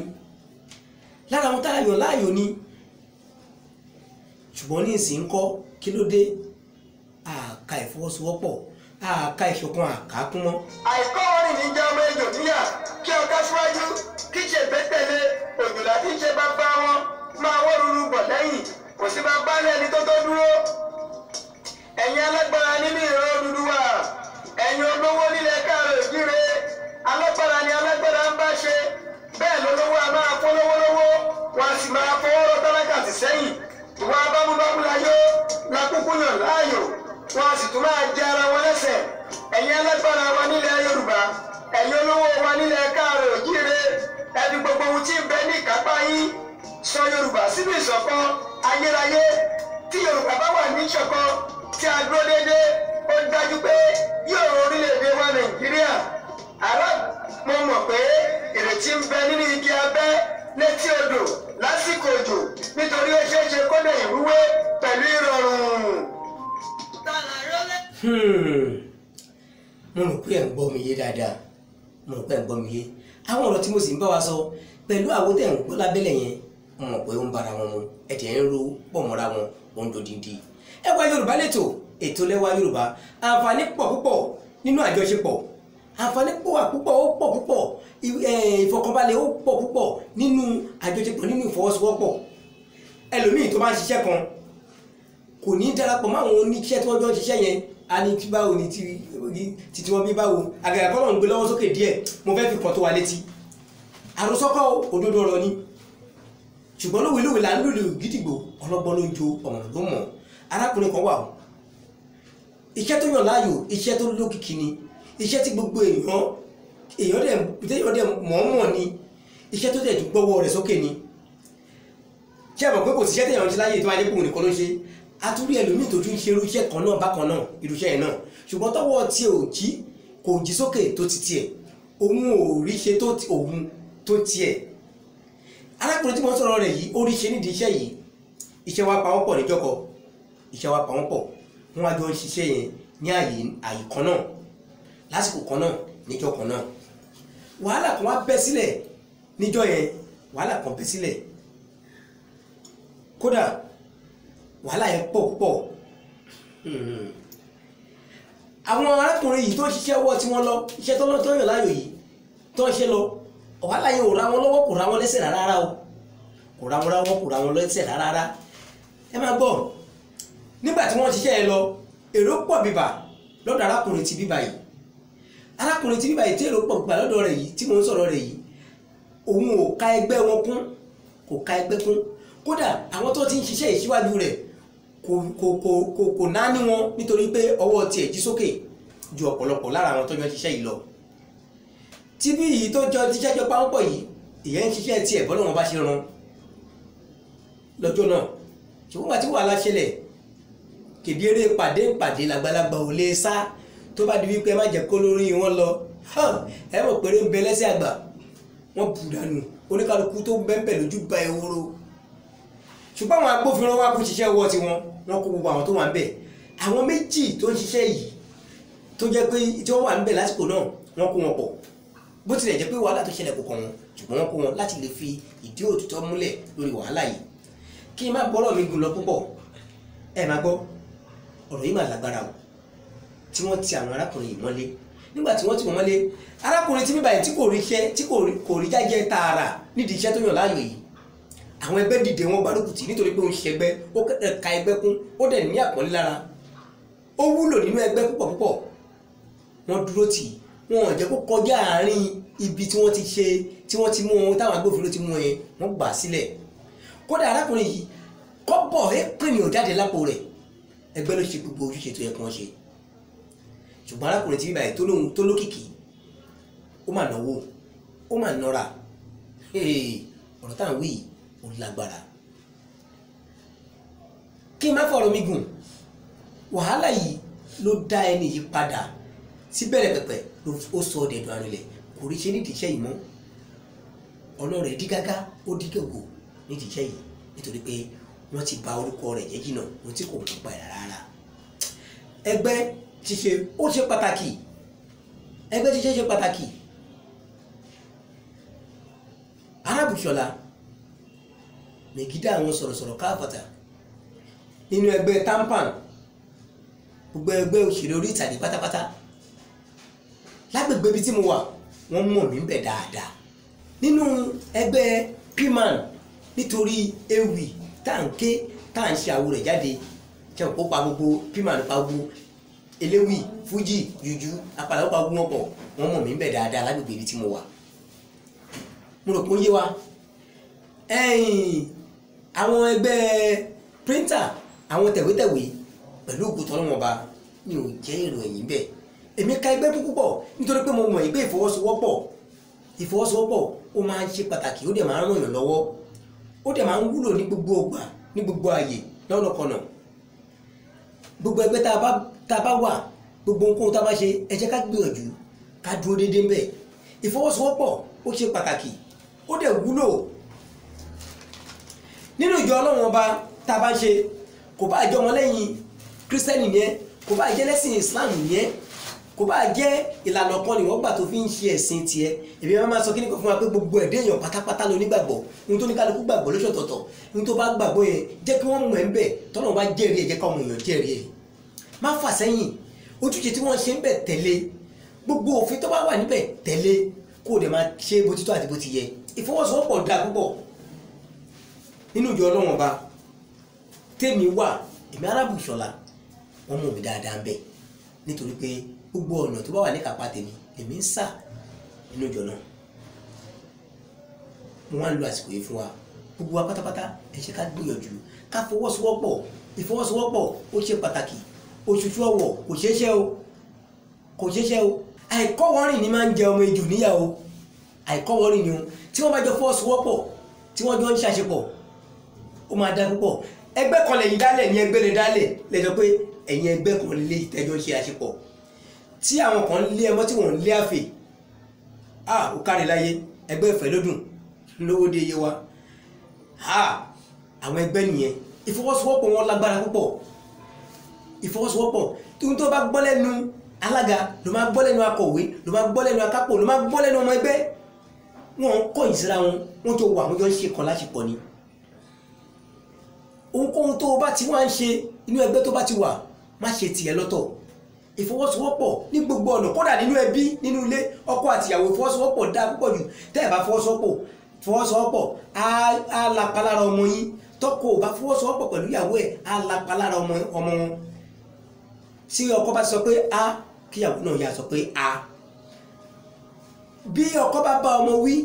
lára àwọn táyà yàn láàyò ni. Ṣùgbọ́n ní ìsìn ńkọ́, kí ló dé? Àka ìfọwọ́sowọ́pọ̀, àka ìṣọ̀kan, àkàkún mọ́. Àìkọ́ orin ní jẹ́ ọmọ ejò níyà, kí ọ̀gá síwájú, kí ṣe bẹ́tẹ̀lé òjòlá tí ń ṣe bàbá wọn máa wọ́ ruru bọ̀ lẹ́yìn, kò sí bàbá lẹ́ni tó tó dúró. Ẹ̀yin alágbára nínú ìran Odùduwà, ẹ̀yin olówó nílẹ̀ káàrọ̀ òjíire, alágbára ni alágbára ń bá ṣe, bẹ́ẹ̀ lólówó a máa fún lówólówó, wọn a sì máa fọwọ́ rọ́ tálákà tì sẹ́yìn. Ìwà bámúbámú láyó lakúkú yàn láàyò, wọn a sì tún máa jẹ ara wọn lẹ́sẹ̀. Ẹ̀yin alágbára wa nílẹ̀ Yorùbá, ẹ̀yin olówó wa nílẹ̀ káàrọ̀ òjíire, ẹ fi gbogbo ohun tí ń bẹ ní ìkápá yín sọ Yorùbá sínú ìṣọ̀kan ayérayé. Tí Yorùbá bá wà ní ìṣọ̀kan tí a dúró déédéé, ó dájú pé yóò orílẹ̀-èdè wa Nàìjíríà. Ará, mo mọ̀ pé ìrètí ń bẹ nínú igi abẹ́ létí odò lásìkò òjò, nítorí ó ṣeé ṣe kó dẹ̀ ìrúwé pẹ̀lú ìrọ̀rùn. Mo rò pé ẹ̀ ń gbọ́ mi yé dáadáa, mo rò pé ẹ̀ ń gbọ́ mi yé. Àwọn ọ̀rọ̀ tí mo sì ń bá wa sọ pẹ̀lú àwọn tẹ̀ ń gbọ́ lábẹ́lẹ̀ yẹn, mo mọ̀ pé ó ń bára wọn mu, ẹ̀jẹ̀ ń ro pọ̀ mọ́ra wọn, ó ń dodindi. Ẹwà Yorùbá lẹ́tọ̀, ètò lẹ́wà Yorùbá. Àǹfààní pọ̀ púpọ̀ nínú àjọṣepọ̀, àǹfààní pọ̀ púpọ̀, ó pọ̀ púpọ̀, ìfọkànbalẹ̀ ó pọ̀ púpọ̀ nínú àjọṣepọ̀, nínú ìfọwọ́sowọ́pọ̀. Ẹlòmíì tó bá ń ṣiṣẹ́ kan kò ní darapọ̀ mọ́ àwọn oníṣẹ́ tí wọ́n jọ ń ṣiṣẹ́ yẹn, a ní tí báwo ni títí wọn bí báwo, àgàgà kọ́ lọ́n gbé lọ́wọ́ sókè díẹ̀. Mo fẹ́ fi kan tó wa létí, àròsọ́kọ́ òdodo ọ̀rọ̀ ni, ṣùgbọ́n lówelówe là ń lùlù gídìgbò, ọlọ́gbọ́n ló ń jo, ọ̀mọ̀ràn ló mọ̀. Arákùnrin kan wà o, iṣẹ́ tó yàn láàyò, iṣẹ́ tó lókìkí ni, iṣẹ́ tí gbogbo èèyàn dẹ̀ mọ̀ọ́mọ̀ ni, iṣẹ́ tó dẹ̀ tún gbọ́wọ́ rẹ̀ sókè ni. Ṣé ẹ mọ̀ pé kò síṣẹ́ téèyàn ń ṣe láyé tó máa jẹ́ pé òun nìkan ló ń ṣe? Àtúrí ẹlòmíì tó tún ṣe irúṣẹ́ kan náà bákan náà, irúṣẹ́ yẹn náà, ṣùgbọ́n tọ́wọ́ tí ò jí kò jí sókè tó ti tiẹ̀, òun ò rí ṣe tó òun tó tiẹ̀. Arákùnrin tí mo ń sọ̀rọ̀ rẹ̀ yìí, ó rí ṣe nídìí iṣẹ́ yìí. Iṣẹ́ wa pa wọ́n pọ̀ níjọ́kọ, iṣẹ́ wa pa wọ́n pọ̀, wọ́n wá jọ ń ṣiṣẹ́ yẹn ní àyè kan náà, lásìkò kan náà, níjọ́ kan náà. Wàhálà kan wá bẹ́ sílẹ̀ níjọ́ yẹn, wàhálà kan bẹ́ sílẹ̀, kódà wàhálà yẹn pọ̀ púpọ̀. Àwọn arákùnrin yìí tó ń ṣiṣẹ́ ọwọ́ tí wọ́n lọ, iṣẹ́ tó lọ́tọ́ yàn láàyò yìí tó ń ṣe lọ, wàhálà yẹn ò ra wọn lọ́wọ́, kò ra wọn lẹ́sẹ̀ rárá o, kò ra wọn lọ́wọ́, kò ra wọn lẹ́sẹ̀ rárá. Ẹ máa gbọ́, nígbà tí wọ́n ṣiṣẹ́ yẹn lọ, èrò pọ̀ bíbà lọ́dọ̀ arákùnrin ti bíbà yìí. Arákùnrin ti bíbà yìí tí èrò pọ̀ bíbà lọ́dọ̀ rẹ̀ yìí tí mò ń sọ̀rọ̀ rẹ̀ yìí, òun ò ka ẹgbẹ́ wọn kún, kò ka ẹgbẹ́ kún. Kódà àwọn tó ti ń ṣiṣẹ́ ìṣíwájú rẹ̀ kò náání wọn, nítorí pé ọwọ́ tiẹ̀ jí sókè ju ọ̀pọ̀lọpọ̀ lára àwọn tó jọ ń ṣiṣẹ́ yìí lọ. Tí bí yìí tó jọ tíṣẹ́ jọ pawọ́pọ̀ yìí, ìyẹn ń ṣiṣẹ́ tiẹ̀ bọ́lá wọn bá ṣe ran lọ́jọ́ náà. Ṣùgbọ́n wà tí wàhálà ṣẹlẹ̀, kèbí eré pàdé pàdé làgbàlagbà ò lè sá, tó bá di wípé ẹ má jẹ́ kó lórí wọn lọ, ẹ mọ̀ péré ń bẹ lẹ́sẹ̀ àgbà, wọ́n bù dànù, oníkálukú tó bẹ́ẹ̀ lójú ba ehoro. Ṣùgbọ́n àwọn agbófinró wá kú ṣiṣẹ́ ọwọ́ tiwọn, wọ́n kó gbogbo àwọn tó wà ń bẹ̀. Àwọn méjì tó ń ṣiṣẹ́ yìí tó jẹ́ pé tí wọ́n wà ń bẹ̀ lásìkò náà, wọ́n kó wọn pọ̀. Bó tilẹ̀ jẹ́ pé wàhálà tó ṣẹlẹ̀ kò kàn wọ́n, ṣùgbọ́n wọ́n kó wọn láti lè fi ìdí òtítọ́ múlẹ̀ lórí wàhálà yìí. Kí n má gbọ́rọ̀ mi gùn lọ púpọ̀, ẹ má gbọ́, ọ̀rọ̀ yìí mà lágbára o. Tí wọ́n ti àwọn arákùnrin yìí mọ́lé, nígbà tí wọ́n ti wọ́n mọ́lé, arákùnrin tí bíbá yìí tí kò rí iṣẹ́, tí kò rí jájẹ́ tààrà nídìí iṣẹ́ tó yàn láàyò yìí, àwọn ẹgbẹ́ dìde wọn gbárùkù tì, nítorí pé ó ń ṣe ẹgbẹ́, ó ka ẹgbẹ́ kún, ó dẹ̀ ní àpọ́nlé lára, ó wúlò nínú ẹgbẹ́ púpọ̀ púpọ̀. Wọ́n dúró tì, wọn ò jẹ́ kó kọjá àárín ibi tí wọ́n ti ṣe, tí wọ́n ti mú wọn, táwọn agbófinró ti mú wọn yẹn, wọ́n gbà á sílẹ̀. Kódà arákùnrin yìí kọ́bọ̀ ẹ pè ní ò jáde lápò rẹ̀, ẹgbẹ́ ló ṣe gbogbo ojúṣe tó yẹ kí wọ́n ṣe. Ṣùgbọ́n arákùnrin tí bíbá yìí tó lóhun tó lókìkí, ó mà náwó, ó mà nọra. Ọ̀rọ̀ táwọn wí yìí ó lágbára. Kí n má fọ̀rọ̀ mi gùn, wàhálà yìí ló dá ẹni yìí padà sí bẹ̀rẹ̀ pẹ̀pẹ̀ ló sọ ọ́ dẹ̀dọ̀ àrìnlẹ̀ kò rí ṣe nídìí iṣẹ́ yìí mọ́. Ọ̀nà rẹ̀ dí gágá, ó dí gògò nídìí iṣẹ́ yìí nítorí pé wọ́n ti bà orúkọ rẹ̀ jẹ́ jìnnà, ohun tí kò mọ̀ nípa ẹ̀ rárá. Ẹgbẹ́ ṣíṣe ó ṣe pàtàkì, ẹgbẹ́ ṣíṣe ṣe pàtàkì. Arábùṣọlá Mègídà àwọn sọ̀rọ̀sọ̀rọ̀ káfàtà nínú ẹgbẹ́ tampan, gbogbo ẹgbẹ́ òṣèré orí ìtàgé pátápátá lágbègbè ibi tí mo wà, wọ́n mọ̀ mí bẹ̀ dáadáa. Nínú ẹgbẹ́ pman, nítorí ewì tá à ń ké tá à ń ṣe àwo rẹ̀ jáde, ṣe kó pa gbogbo pman, pa gbogbo eléwì, fújì, jùjú, apàlà, ó pa gbogbo wọn pọ̀, wọ́n mọ̀ mí bẹ̀ dáadáa lágbègbè ibi tí mo wà. Mo rò pé ó yé wa. Ẹ̀yìn àwọn ẹgbẹ́ píríntà, àwọn tẹ̀wétẹ̀wé, pẹ̀lú ògùn tọ́lọ́wọ́n ọba, mi ò jẹ́ èrò ẹ̀yìn bẹ́ẹ̀. Èmi ka ẹgbẹ́ púpọ̀ nítorí pé mo mọ̀ pé ìfọwọ́sowọ́pọ̀ ó máa ń ṣe pàtàkì, ó dẹ̀ máa ń ràn yàn lọ́wọ́, ó dẹ̀ máa ń wúlò ní gbogbo ọgbà, ní gbogbo ààyè, lọ́nàkọnà. Gbogbo ẹgbẹ́ tá a bá wà, gbogbo ohunkóhun tá a bá ṣe, ẹ jẹ́ ká gbìyànjú ká dúró déédéé ń bẹ̀. Ìfọwọ́sowọ́pọ̀ ó ṣe pàtàkì, ó dẹ̀ wúlò nínú ìjọ Ọlọ́run ọba tá a bá ń ṣe. Kò bá jẹ́ ọmọlẹ́yìn kírísítẹ́nì yẹn, kò bá jẹ́ lẹ́sìn Islam yẹn, kò bá jẹ́ ìlànà kan ni wọ́n gbà tó fi ń ṣe ẹ̀sìn tiẹ̀. Èmi máa sọ kíní kan fún wa pé gbogbo ẹ̀dá èèyàn pátápátá ló nígbàgbọ́. Ohun tó ní kálukú gbàgbọ́ lóṣọ̀tọ̀tọ̀, ohun tó bá gbàgbọ́ yẹn jẹ́ kí wọ́n mọ̀ ẹ́ ń bẹ̀. Tọ́nà bá jẹ́rìí ẹ̀, jẹ́ káwọn èèyàn jẹ́rìí ẹ̀. Má fà sẹ́yìn, ojúṣe tí wọ́n ṣe ń bẹ̀ tẹ̀lé, gbogbo òfin tó bá wà níbẹ̀ tẹ̀lé, kó o dẹ̀ máa ṣe bó ti tọ́ àti bó ti yẹ. Ìfọwọ́sowọ́pọ̀ dáa púpọ̀ nínú ìjọ Ọlọ́run ọba tèmi wà. Èmi Arábùṣọlá, wọ́n mọ̀ mí dáadáa ń bẹ̀ nítorí pé gbogbo ọ̀nà tó bá wà ní kápá tèmi èmi ń sà nínú ìjọ náà. Mo wá ń lo àsìkò yìí fún wa, gbogbo wa pátápátá, ẹ ṣe ká gbìyànjú ká fọwọ́sowọ́pọ̀. Ìfọwọ́sowọ́pọ̀ ó ṣe pàtàkì. Òṣùṣù ọwọ̀ kò ṣeé ṣe o, kò ṣeé ṣe o. Àìkọ́wọ́rìn ni máa ń jẹ ọmọ ejò níyà o, àìkọ́wọ́rìn ni o. Tí wọ́n bá jọ fọwọ́sowọ́pọ̀, tí wọ́n jọ ń ṣàṣepọ̀, ó máa dá púpọ̀. Ẹgbẹ́ kan lẹ́yìn dálẹ̀ ní ẹgbẹ́ lè dálẹ̀ lẹ́jọ́ pé ẹ̀yin ẹgbẹ́ kan lè tẹ́jọ́ ṣe àṣepọ̀. Tí àwọn kan lé ẹmọ́ tí wọ́n ń lé àfè, ó kárí láyé, ẹgbẹ́ ìfẹ́ lódùn lówó dé iye wa. Àwọn ẹgbẹ́ nìyẹn, ìfọwọ́sowọ́pọ̀ wọn lágbára púpọ̀. Ìfọwọ́sowọ́pọ̀ tó bá gbọ́ lẹ́nu alága ló máa gbọ́ lẹ́nu akọ̀wé, ló máa gbọ́ lẹ́nu akápò, ló máa gbọ́ lẹ́nu ọmọ ẹgbẹ́. Wọ́n ń kọ̀yìn síra wọn, wọ́n jọ wà, wọ́n jọ ń ṣe kan láṣepọ̀ ni. Ohunkóhun tó o bá ti wá ń ṣe inú ẹgbẹ́ tó bá ti wà, má ṣe tiẹ̀ lọ́tọ̀. Ìfọwọ́sowọ́pọ̀ ní gbogbo ọ̀nà, kódà nínú ẹbí, nínú ilé, ọkọ àtìyàwó, ìfọwọ́sowọ́pọ̀ dáa púpọ̀ jù. Tẹ́ ẹ̀ bá fọwọ́sowọ́pọ̀ á lapa lára ọmọ yín. Tọ́kọ ò bá fọwọ́sowọ́pọ̀ pẹ̀lú ìyàwó ẹ̀, á lapa lára ọmọ wọn. Tí ọkọ bá sọ pé a, kíyàwó náà yà sọ pé a. Bí ọkọ bá bá ọmọ wí,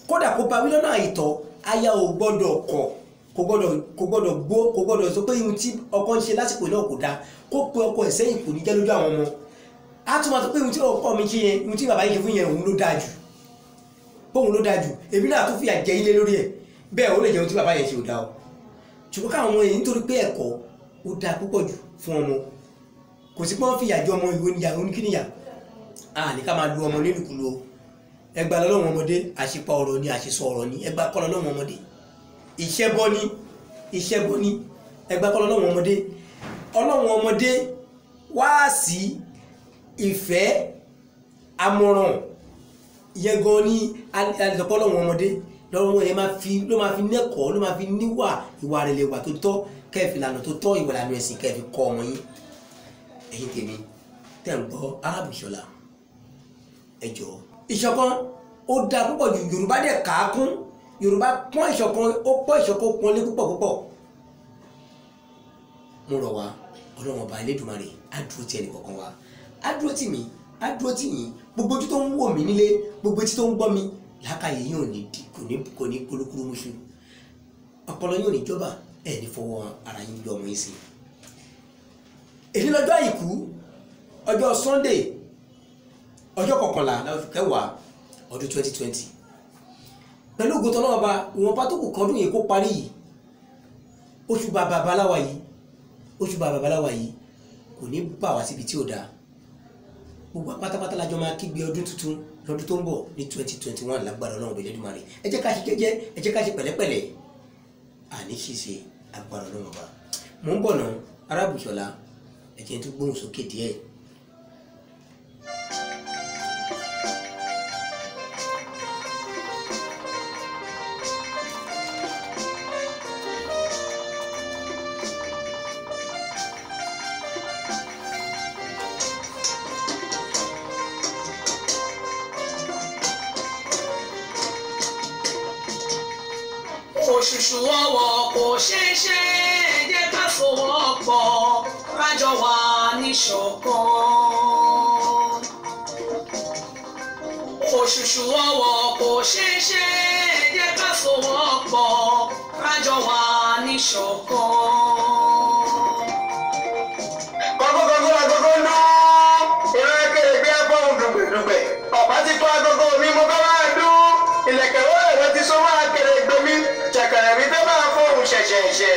kódà kó bá wí lọ́nà àìtọ́, aya ò gbọ́dọ̀ kọ̀, kò gbọ́dọ̀ gbó, kò gbọ́dọ̀ sọ pé ohun tí ọkọ ń ṣe lásìkò náà kò dáa, kó pe ọkọ ẹ̀ sẹ́yìn, kò ní jẹ́ lójú àwọn ọmọ. Á tún máa sọ pé ohun tí ọkọ mi ṣe yẹn, ohun tí bàbá yìí ṣe fún yẹn, òun ló dáa jù, bóun ló dáa jù, èmi náà tún fìyà jẹ ilé lórí ẹ̀. Bẹ́ẹ̀ ó lè jẹ́ ohun tí bàbá yẹn ṣe ò dáa o. Ṣùgbọ́n káwọn ọmọ yẹn, nítorí pé ẹ̀kọ́ ó dáa púpọ̀ jù fún ọmọ, kò sí pé wọ́n fìyà jẹ ọmọ ìwé níyà oníkíníyà. A ní ká máa lu ọmọ nílùkulù o. Ẹgbà lọ́wọ́ ọmọdé, àṣepa ọ̀rọ̀ ni, àṣesọ ọ̀rọ̀ ni, ẹgbà kọ́ lọ́wọ́ ọmọdé. Iṣẹ́ bọ́ ní, iṣẹ́ bọ́ ní, ẹgbà kọ́ lọ́wọ́ ọmọdé. Ọlọ́wọ́ ọmọdé wá sí ìfẹ́ àmọ̀ràn yẹn gan ní alẹ́sọ̀pọ̀ lọ́wọ́ ọmọdé. Lọ́wọ́ yẹn ló máa fi nẹ́kọ̀ọ́, ló máa fi níwà, ìwà rẹ̀ wà tó tọ́, kẹ́ẹ̀fì lànà tó tọ́, ìwà lànà ẹ̀sìn kẹ́ẹ̀fì kọ́ ọmọ yín. Ẹ̀yin tèmi tẹ̀ ń gbọ́ Arábùṣọlá, ẹ jọ̀ọ́. Ìṣọ̀kan ó dáa púpọ̀ jù. Yorùbá dẹ̀ kàákún, Yorùbá pọ́n ìṣọ̀kan, ó pọ́n ìṣọ̀kan, ó pọ́n lé púpọ̀ púpọ̀. Mo rọ̀ wá, Ọlọ́run ọba Elédùmarè á dúró ti ẹnì kọ̀ọ̀kan wa, á dúró tì mí, á dúró tì yín. Gbogbo ojú tó ń wò mí nílé, gbogbo etí tó ń gbọ́ mi, làákàyè yín ò ní kò ní kolókúrú muṣu, ọpọlọ yín ò ní jọba, ẹ ní fọwọ́ ara yín gbé ọmọ yín sí. Èyí lọ́jọ́ àìkú, ọjọ́ Sunday, ọjọ́ kọkànlá oṣù kẹwàá ọdún 2020. Pẹ̀lú ògo t'Ọlọ́run ọba, ìwọ̀nba tó kù kọ́dún yìí kó parí yìí, oṣù bàbá baláwa yìí, oṣù bàbá baláwa yìí kò Kò ní bà wá síbi tí ò dáa. Gbogbo pátápátá la jọ máa kígbe ọdún tuntun lọ́dún tó ń bọ̀ ní 2021 lágbára Ọlọ́run Elédùmarè. Ẹ jẹ́ ká ṣe jẹ́jẹ́, ẹ jẹ́ ká ṣe pẹ̀lẹ́pẹ̀lẹ́, àní ṣìṣe agbára Ọlọ́run ọba. Mò ń bọ̀ náà, Arábùṣọlá, ẹ jẹ́ n tún gbóhùn sókè díẹ̀. Òṣùṣù ọwọ̀ kò ṣeé ṣe, jẹ́ ká fọwọ́pọ̀ kájọ wà níṣọ̀kan. Òṣùṣù ọwọ̀ kò ṣeé ṣe, jẹ́ ká fọwọ́pọ̀ kájọ wà níṣọ̀kan. Kọ́kọ́kọ́kọ́ agogo ń dún, ìran akérègbé afọ́hùn dùgbẹ̀dùgbẹ̀, ọ̀pá ti tó agogo mi mo bá máa dún, ìlẹ̀kẹ̀ wọ́n ẹ̀rọ ti so máa kérègbé mi, ṣẹ̀kẹ̀rẹ̀ mi fẹ́ máa fọ́hùn ṣẹ̀ṣẹ̀ṣẹ̀.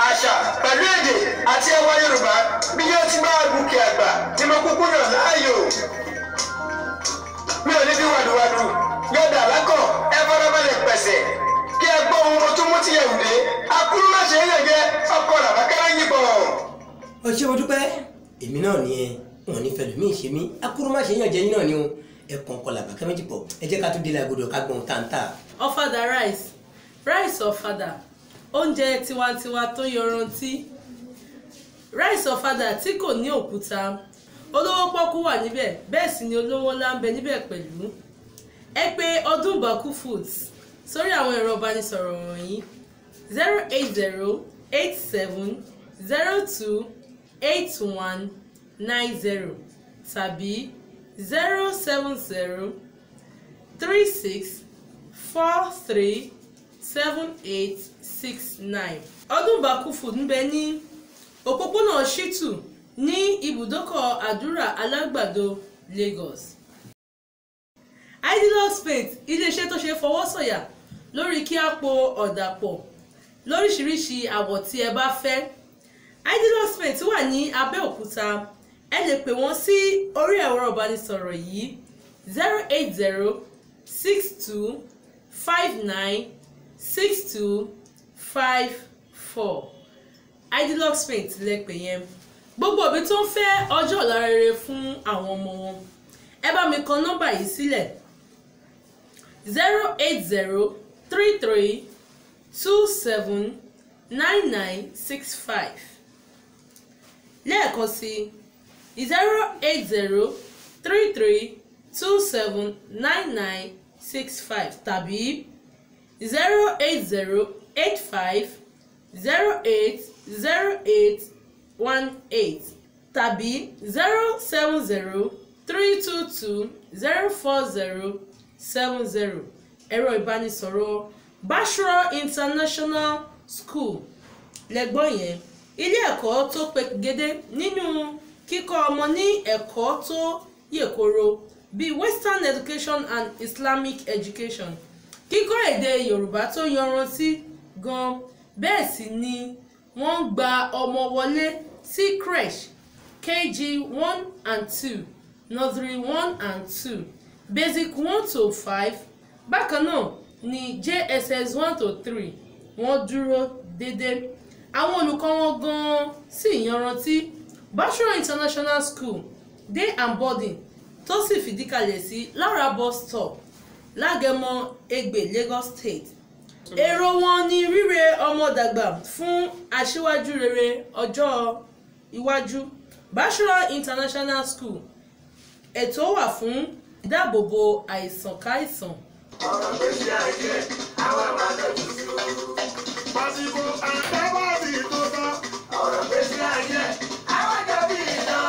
Àṣà pẹ̀lú èdè àti ẹwà Yorùbá bí yóò ti máa gòkè àgbà tí mo kúkú yàn láàyò. Mi ò ní fi wàdùwàdù yọ̀dà lákọ̀, ẹ farabalẹ̀ pẹ̀sẹ̀ kí ẹ gbọ́ ohun mo tún mú tìyẹ̀wù dé. Akúrú má ṣe é yàn jẹ, ọkọ làbákẹ́rẹ́ yìnbọn. Ó ṣé mo dúpẹ́, èmi náà ni ẹ wọn ní fẹlẹ mí ṣe mí, akúrú má ṣe é yàn jẹ yín náà ni o. Ẹ kàn kọ làbákẹ́ méjì pọ̀, ẹ jẹ́ ká tún délé agodo ká gbọ́n táǹtà. Ọ̀fadà rice, rice ọ̀fadà, oúnjẹ tiwantiwa tó yọrantí. Rice ọ̀fadà tí kò ní òkúta, olówó pọ́kú wà níbẹ̀, bẹ́ẹ̀ sì ni olówó ńlá ń bẹ níbẹ̀ pẹ̀lú. Ẹ pè Ọdún Bàkú Foods sórí àwọn ẹ̀rọ ìbánisọ̀rọ̀ wọ̀nyí: 08087028190 tàbí 07036437869. Ọdún Bàkú Food ń bẹ ní òpópónà Ṣítù ní ibùdókọ̀ Àdúrà Alágbàdo, Lagos. Idealux Paint, iléeṣẹ́ tó ṣe fọwọ́sọ̀yà lórí kí á po ọ̀dà pọ̀ lóríṣiríṣi àwọ̀ tí ẹ bá fẹ́. Idealux Paint wà ní Abẹ́òkúta. Ẹ lè pè wọ́n sí orí ẹ̀rọ ìbánisọ̀rọ̀ yìí: 08062596254. Idealux Paint lẹ pè yẹn. Gbogbo òbí tó ń fẹ́ ọjọ́ ọ̀la rere fún àwọn ọmọ wọn, ẹ bá mi kọ nọ́mbà yìí sílẹ̀: 08033279965. Lẹ́ẹ̀kan sí: 08033279965 tàbí 08085080818 tàbí 07032204070. Ẹ̀rọ ìbánisọ̀rọ̀ Bashro International School lẹ́gbọ́n yẹn, ilé ẹ̀kọ́ tó pegedé nínú kíkọ́ ọmọ ní ẹ̀kọ́ tó yèkoro bíi Western education and Islamic education, kíkọ́ èdè Yorùbá tó yanrantí gan, bẹ́ẹ̀ sì ni wọ́n ń gba ọmọ wọlé sí crèche, KG 1 and 2, nursery 1 and 2, basic 1 to 5. Bákan náà ní JSS 1 to 3. Wọ́n dúró déédéé, àwọn olùkọ́ wọn gan-an sì yanrantí. Bashro International School day and boarding tó sì fìdí kalẹ̀ sí Lára bus stop, Lágẹ̀mọ, Ẹ̀gbẹ́, Lagos State. Èrò wọn ni ríre ọmọ dàgbà fún aṣíwájú rere ọjọ́ iwájú. Bashro International School, ètò wà fún ìdáàbòbò àìsàn káìsàn. Ọ̀rọ̀ gbèsè ayé àwọn máa lọ tuntun. Pàṣípò àtàbàbí tó tán. Ọ̀rọ̀ gbèsè ayé àwọn jàbí ìtàn.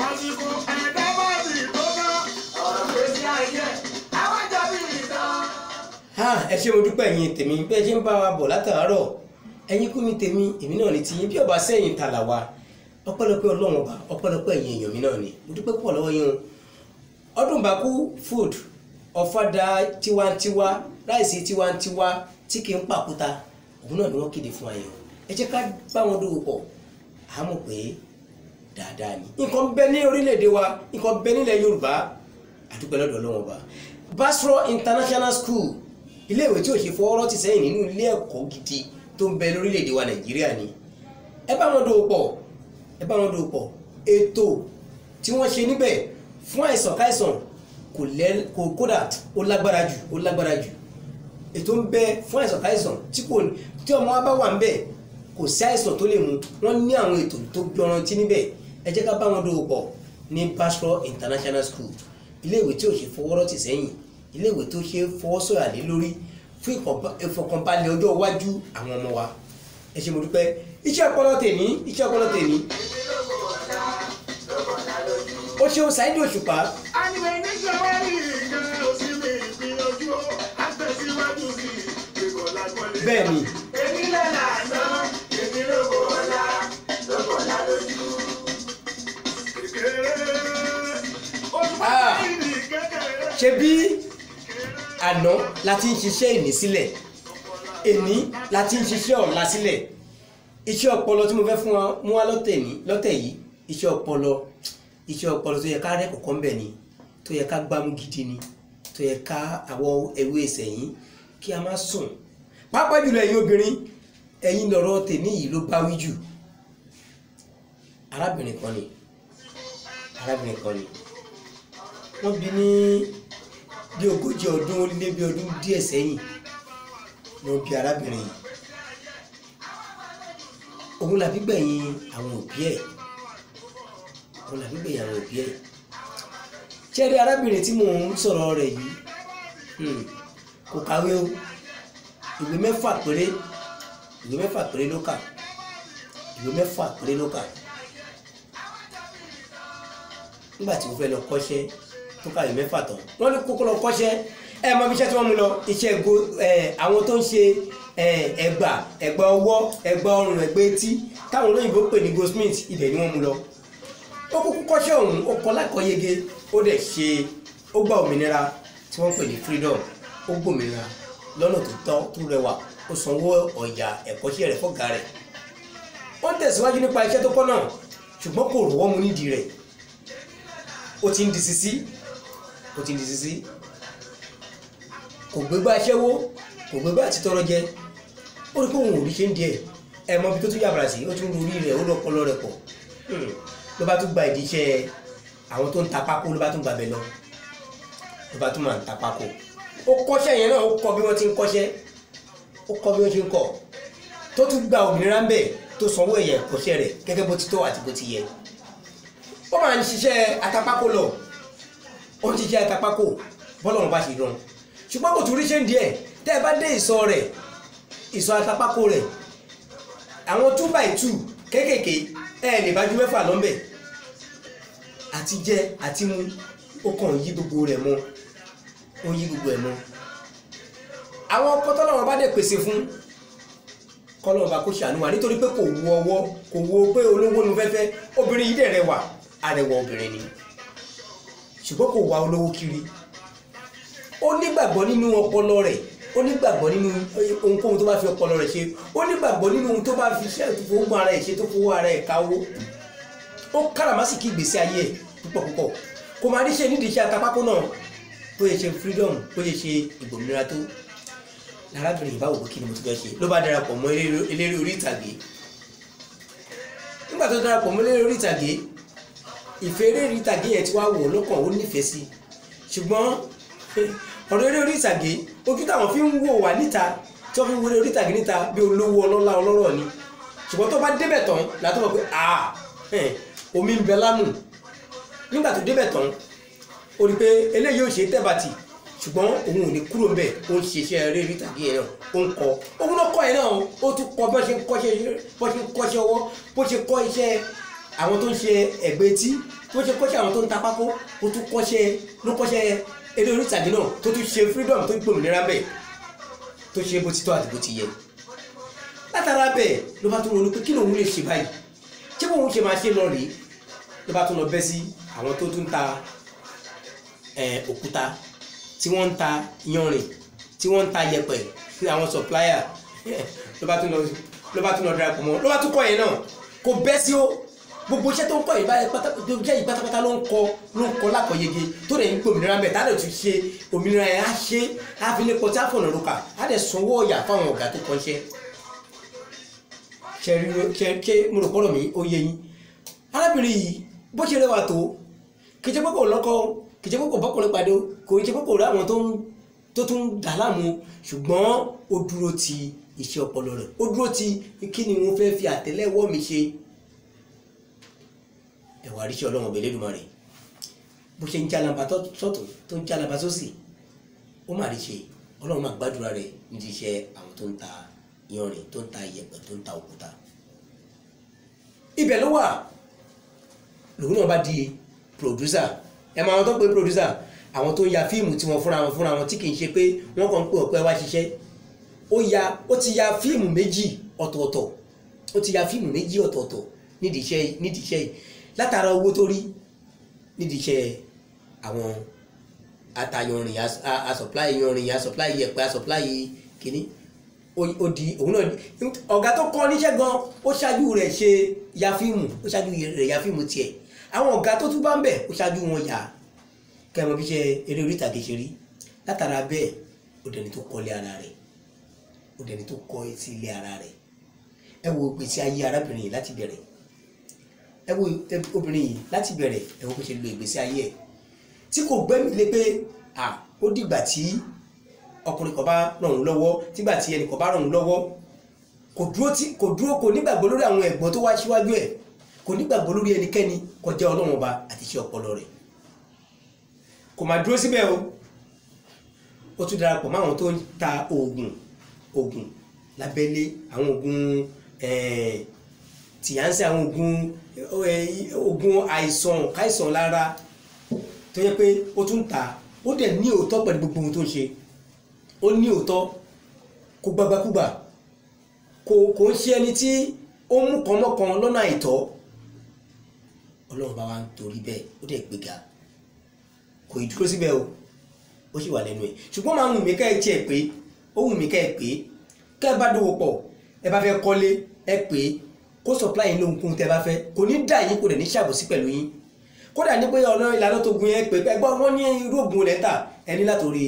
Pàṣípò àtàbàbí tó tán. Ọ̀rọ̀ gbèsè ayé àwọn jàbí ìtàn. Ha, ẹ ṣé mo dúpẹ́ ẹ̀yin tèmi bẹ́ẹ̀ ṣe ń bá wa bọ̀ látàárọ̀. Ẹ̀yin kú ní tèmi, èmi náà ní tiyín, bí ọba sẹ́yìn tàlà wa. Ọpẹ́lọpẹ́ Ọlọ́run ọba, ọpẹ́lọpẹ́ ẹ̀yin èèyàn mi náà ni. Mo dúpẹ́ púpọ̀ lọ́wọ́ yín o. Ọdún Bàkú Food, ọ̀fadà tiwantiwa, ráìsì tiwantiwa tí kì í pàkúta, òun náà ni wọ́n kéde fún ayọ̀. Ẹ jẹ́ ká bá wọn dòwò pọ̀, a mọ̀ pé dáadáa ni nǹkan bẹ ní orílẹ̀-èdè wa, nǹkan bẹ nílẹ̀ Yorùbá. Àdúpẹ́ lọ́dọ̀ Ọlọ́run Ọba. Basro International School, iléèwé tí ò ṣe fọwọ́rọ́ ti sẹ́yìn nínú ilé ẹ̀kọ́ gidi tó ń bẹ lórílẹ̀-èdè wa Nàìjíríà ni. Ẹ bá wọn dòwò pọ̀, ẹ bá wọn dòwò pọ̀. Ètò tí wọ́n ṣe níbẹ̀ fún àìsàn káìsàn kò lẹ́ kò kódà ó lágbára jù, ó lágbára jù. Ètò ń bẹ fún àìsàn káìsàn tí kò tí ọmọ wa bá wà ńbẹ̀ kò sí àìsàn tó lè mú. Wọ́n ní àwọn ètò tó gbọrantí níbẹ̀. Ẹ jẹ́ ká bá wọn dòwò pọ̀ ní Basro International School, iléèwé tí ò ṣe fọwọ́rọ́ tì sẹ́yìn, iléèwé tó ṣe fọwọ́sọ̀yà lé lórí fún ìfọ̀kànbalẹ̀ ọjọ́ iwájú àwọn ọmọ wa. Ẹ ṣé, mo dúpẹ́. Iṣẹ́ ọpọlọ tèmi, iṣẹ́ ọpọlọ tèmi. Ó ṣeun Saheed Òṣùpá. Bẹ́ẹ̀ ni. Ṣe bí àná la ti ń ṣiṣẹ́ ìní sílẹ̀, èní la ti ń ṣiṣẹ́ ọ̀la sílẹ̀. Iṣẹ́ ọpọlọ tí mo fẹ́ fún wa mú wá lọ́tẹ̀ yìí, iṣẹ́ ọpọlọ, iṣẹ́ ọpọlọ tó yẹ ká rẹ́ kọ̀ọ̀kan bẹ̀ ni, tó yẹ ká gbámú gidi ni, tó yẹ ká àwọ̀ ewé ìsẹ̀yìn kí a má sùn. Pàápàá jùlọ ẹ̀yin obìnrin, ẹ̀yin lọ̀rọ̀ tèmi yìí ló bá wí jù. Arábìnrin kan ni, arábìnrin kan ni wọ́n bí ní bí 40 ọdún ó lé bí ọdún díẹ̀ sẹ́yìn ni wọ́n bí arábìnrin yìí. Òun làbí gbẹ̀yìn àwọn òbí ẹ̀, òun làbí gbẹ̀yìn àwọn òbí ẹ̀. Ṣé rí arábìnrin tí mò ń sọ̀rọ̀ rẹ̀ yìí, kò kàwé o. Ìwé mẹ́fà péré, ìwé mẹ́fà péré ló kà, ìwé mẹ́fà péré ló kà. Nígbà tí ó fẹ́ lọ kọ́ṣẹ́ tó kàwé mẹ́fà tán, wọ́n ní kókó lọ kọ́ṣẹ́. Ẹ mọ ibi iṣẹ́ tí wọ́n mú lọ, iṣẹ́ go àwọn tó ń ṣe ẹ̀gbà, ẹ̀gbà ọwọ́, ẹ̀gbà ọrùn, ẹ̀gbà etí táwọn olóyìnbó pè ní goldsmith, ibẹ̀ ni wọ́n mú lọ. Ó kúkú kọ́ṣẹ́ ọ̀hún, ó kọ́ lákọ̀ọ́yege, ó dẹ̀ ṣe, ó gba òmìnira tí wọ́n pè ní freedom. Ó gbòmìnira lọ́nà tó tọ́ tó rẹwà, ó sanwó ọ̀yà ẹ̀kọ́ṣẹ́ rẹ̀ fọ́gà rẹ̀. Ó ń tẹ̀síwájú nípa iṣẹ́ tó kọ́ náà, ṣùgbọ́n kò rọ́wọ́ mu nídìí rẹ̀. Ó ti ń di sisi, ó ti ń di sisi. Kò gbégbá aṣẹ́wó, kò gbégbá àti tọrọ jẹ. Ó rí pé òun ò rí ṣe ń di ẹ̀. Ẹ mọ ibi tó tún yàbàrà sí, ó tún ru orí rẹ̀, ó lọ́pọlọ rẹ̀ pọ̀. Ló bá tún gba ìdí iṣẹ́ àwọn tó ń ta pákó, ló bá tún gbàbẹ̀ lọ, ló bá tún máa ń ta pákó. Ó kọ́ṣẹ́ yẹn náà, ó kọ́ bí wọ́n ti ń kọ́ṣẹ́, ó kọ́ bí wọ́n ti ń kọ́, tó tún gba òmìnira ń bẹ̀, tó sanwó ẹ̀yẹ ẹ̀kọ́ṣẹ́ rẹ̀ gẹ́gẹ́ bó ti tọ́ àti bó ti yẹ. Ó máa ń ṣiṣẹ́ atapákó lọ, ó ń ṣiṣẹ́ atapákó bọ́lọ́run bá ṣe rán, ṣùgbọ́n kò tún rí ṣe ń díẹ̀. Tẹ́ ẹ bá dé ìsọ̀ rẹ̀, ìsọ̀ atapákó rẹ̀, àwọn 2 by 2 kéékèèké, ẹ lè bá ju mẹ́fà lọ́nbẹ̀. Àti jẹ àti mu, ó kàn yí gbogbo rẹ̀ mọ́, ó yí gbogbo ẹ̀ mọ́. Àwọn ọkọ tọ́lọ́run bá dẹ̀ pèsè fún, kọ́lọ́run bá kó ṣàánú wa, nítorí pé kò wo ọwọ́, kò wo pé olówó nu fẹ́fẹ́. Obìnrin yìí dẹ̀ rẹwà, arẹwà obìnrin ni, ṣùgbọ́n kò wá olówó kiri. Ó nígbàgbọ́ nínú ọpọlọ rẹ̀, ó nígbàgbọ́ nínú ohunkóhun tó bá fi ọpọlọ rẹ̀ ṣe, ó nígbàgbọ́ nínú ohun tó bá fi ṣe, tó fowó ara ẹ̀ ṣe, tó fowó ara ẹ̀ káwó. Ó káràmásìkí ìgbésí ayé ẹ̀ púpọ̀ púpọ̀. Kò máa ríṣe nídìí iṣẹ́ atapákó náà, bó ṣe ṣe freedom, bó ṣe ṣe ìgbòmìnira tó. Lárábìnrin yìí bá wò pé kí ni mo ti fẹ́ ṣe, ló bá darapọ̀ mọ́ eléré orí ìtàgé. Nígbà tó darapọ̀ mọ́ eléré orí ìtàgé, ìfẹ́ eré orí ìtàgé yẹn ti wá wò lọ́kàn, ó nífẹ̀ẹ́ sí. Ṣùgbọ́n ọ̀rọ̀ eré orí ìtàgé, ojú táwọn fi ń wò wá níta, tí wọ́n fi ń wo eré orí ìtàgé níta bí olówó ọlọ́lá ọlọ́rọ̀ ni. Ṣùgbọ́n tó bá débẹ̀ tán látọ̀ mọ̀ pé omi ń bẹ lámù. Nígbà tó débẹ̀ tán, ó rí pé eléyìí ò ṣe é tẹ̀bàtì, ṣùgbọ́n òun ò ní kúrò ńbẹ̀. Ó ń ṣe iṣẹ́ eré orí ìtàgé yẹn náà, ó ń kọ́, òun náà kọ́ yẹn náà, ó tún kọ́ bó ṣe ń kọ́ṣẹ́ ọwọ́, bó ṣe kọ́ iṣẹ́ àwọn tó ń ṣe ẹ̀gbẹ́ etí, bó ṣe kọ́ṣẹ́ àwọn tó ń ta pákó, ó tún kọ́ṣẹ́ ló kọ́ṣẹ́ eré orí ìtàgé náà, tó tún ṣe freedom, tó gbòmìnira ńbẹ̀, tó ṣe bó ti tọ́ àti bó ti yẹ. Látara bẹ́ẹ̀ ló bá tún ronú pé kí lòun lè ṣe báyìí, ṣé bóun ṣe máa ṣe lọ rèé. Ló bá tún lọ bẹ́ sí àwọn tó tún ta òkúta, tí wọ́n ń ta yanrìn, tí wọ́n ń ta yẹ̀pẹ̀, àwọn supplier. Ló bá tún lọ Ló bá tún lọ darapọ̀ mọ́, ló bá tún kọ́ yẹn náà, kò bẹ́ sí o. Gbogbo iṣẹ́ tó ń kọ́ yìí báyìí pátápátá ló ń kọ́ lákọ̀ọ́yege tó lè ń gbé òmìnira mẹ́, tá a lè tún ṣe òmìnira yẹn, á ṣe á fi lè pọ̀ tí á fọ̀nà roka, á lè sanwó ọ̀yà fáwọn ọ̀gá tó kọ́ iṣẹ́. Ṣe mo rò pọ́rọ̀ mi ó yé yín. Arábìnrin yìí bó ṣe rẹwà tó, kì í ṣe pé kò lọ́kọ, kì í ṣe pé kò bọ́kùnrin pàdé, kò í ṣe pé kò rí àwọn tó tún dà láàmú, ṣùgbọ́n ó dúró ti iṣẹ́ ọpọlọ rẹ̀, ó dúró ti kí ni wọ́n fẹ́ fi àtẹ́lẹwọ́ mi ṣe. Ẹ̀wà àríṣẹ́ Ọlọ́run ọbẹ̀ Elédùmarè bó ṣe ń jálamba sọ́tún tó ń jálamba sósì, ó má rí ṣe. Ọlọ́run máa gbàdúrà rẹ̀ nídìí iṣẹ́ àwọn tó ń ta iyanrìn, tó ń ta iyẹ̀pẹ̀, tó ń ta òkúta. Ibẹ̀ ló wà lòun náà bá di producer. Ẹ mọ àwọn tó ń pè producer, àwọn tó ń ya fíìmù tí wọ́n fúnra wọn tí kì í ṣe pé wọ́n kàn ń pè ọ̀pẹ wá ṣiṣẹ́. Ó ti ya fíìmù méjì ọ̀tọ̀ọ̀tọ̀, ó ti ya fíìmù méjì ọ̀tọ̀ọ̀tọ̀ nídìí iṣẹ́ yìí látara owó tó rí nídìí iṣẹ́ àwọn atayanrìn, asupply yanrìn, asupply yẹ̀pẹ̀, asupply kìíní. Ó di òun náà ọ̀gá tó kọ́ níṣẹ́ gan, ó ṣáájú rẹ̀ ṣe ya fíìmù, ó ṣáájú rẹ̀ ya fíìmù tiẹ̀. Àwọn ọ̀gá tó tún bá ń bẹ̀, ó ṣáájú wọn yà. Kẹ́mọ bí ṣe eré orí ìtàgé ṣe rí. Látara bẹ́ẹ̀, ó dẹni tó kọ́lé ara rẹ̀, ó dẹni tó kọ́ etí ilé ara rẹ̀. Ẹ wo ìgbésí ayé arábìnrin yìí láti bẹ̀rẹ̀, ẹ wo obìnrin yìí láti bẹ̀rẹ̀, ẹ wo bó ṣe lo ìgbésí ayé ẹ̀ tí kò gbẹ́mí lé pé ó dìgbà tí ọkùnrin kan bá ràn òun lọ́wọ́, tígbà tí ẹnì kan bá ràn òun lọ́wọ́. Kò dúró, kò nígbàgbọ́ lórí àwọn ẹ̀gbọ́n tó wá síwájú ẹ̀, kò nígbàgbọ́ lórí ẹnikẹ́ni kọjá Ọlọ́run ọba àti iṣẹ́ ọpọlọ rẹ̀. Kò má dúró síbẹ̀ o, ó tún darapọ̀ mọ́ àwọn tó ń ta oògùn lábẹ́lé, àwọn oògùn tìyánsẹ́, àwọn oògùn àìsàn káìsàn lára, tó yẹ pé ó tún ta. Ó dẹ̀ ní òótọ́ pẹ̀lú gbogbo ohun tó ń ṣe, ó ní òótọ́, kò gbàgbàkúgbà, kò ń ṣe ẹni tí ó mú kan mọ́kan lọ́nà àìtọ́. Ọlọ́run bá wa ń torí bẹ́ẹ̀, ó dẹ̀ gbéga. Kò ì dúró síbẹ̀ o, ó sì wà lẹ́nu ẹ̀. Ṣùgbọ́n máa ń wù mí ká ẹ tiẹ̀ pé, ó wù mí ká ẹ pé, ká ẹ bá dòwò pọ̀, ẹ bá fẹ́ kọ́lé, ẹ pé kó supply yín lóhunkóhun tẹ́ bá fẹ́, kò ní dà yín, kò dẹ̀ ní ṣàbòsí pẹ̀lú yín. Kódà ní pé ọ̀nà ìlànà tó gun yẹn pé ẹgbọ́n wọn ní irú ògùn rẹ̀ tà, ẹ ní látòrí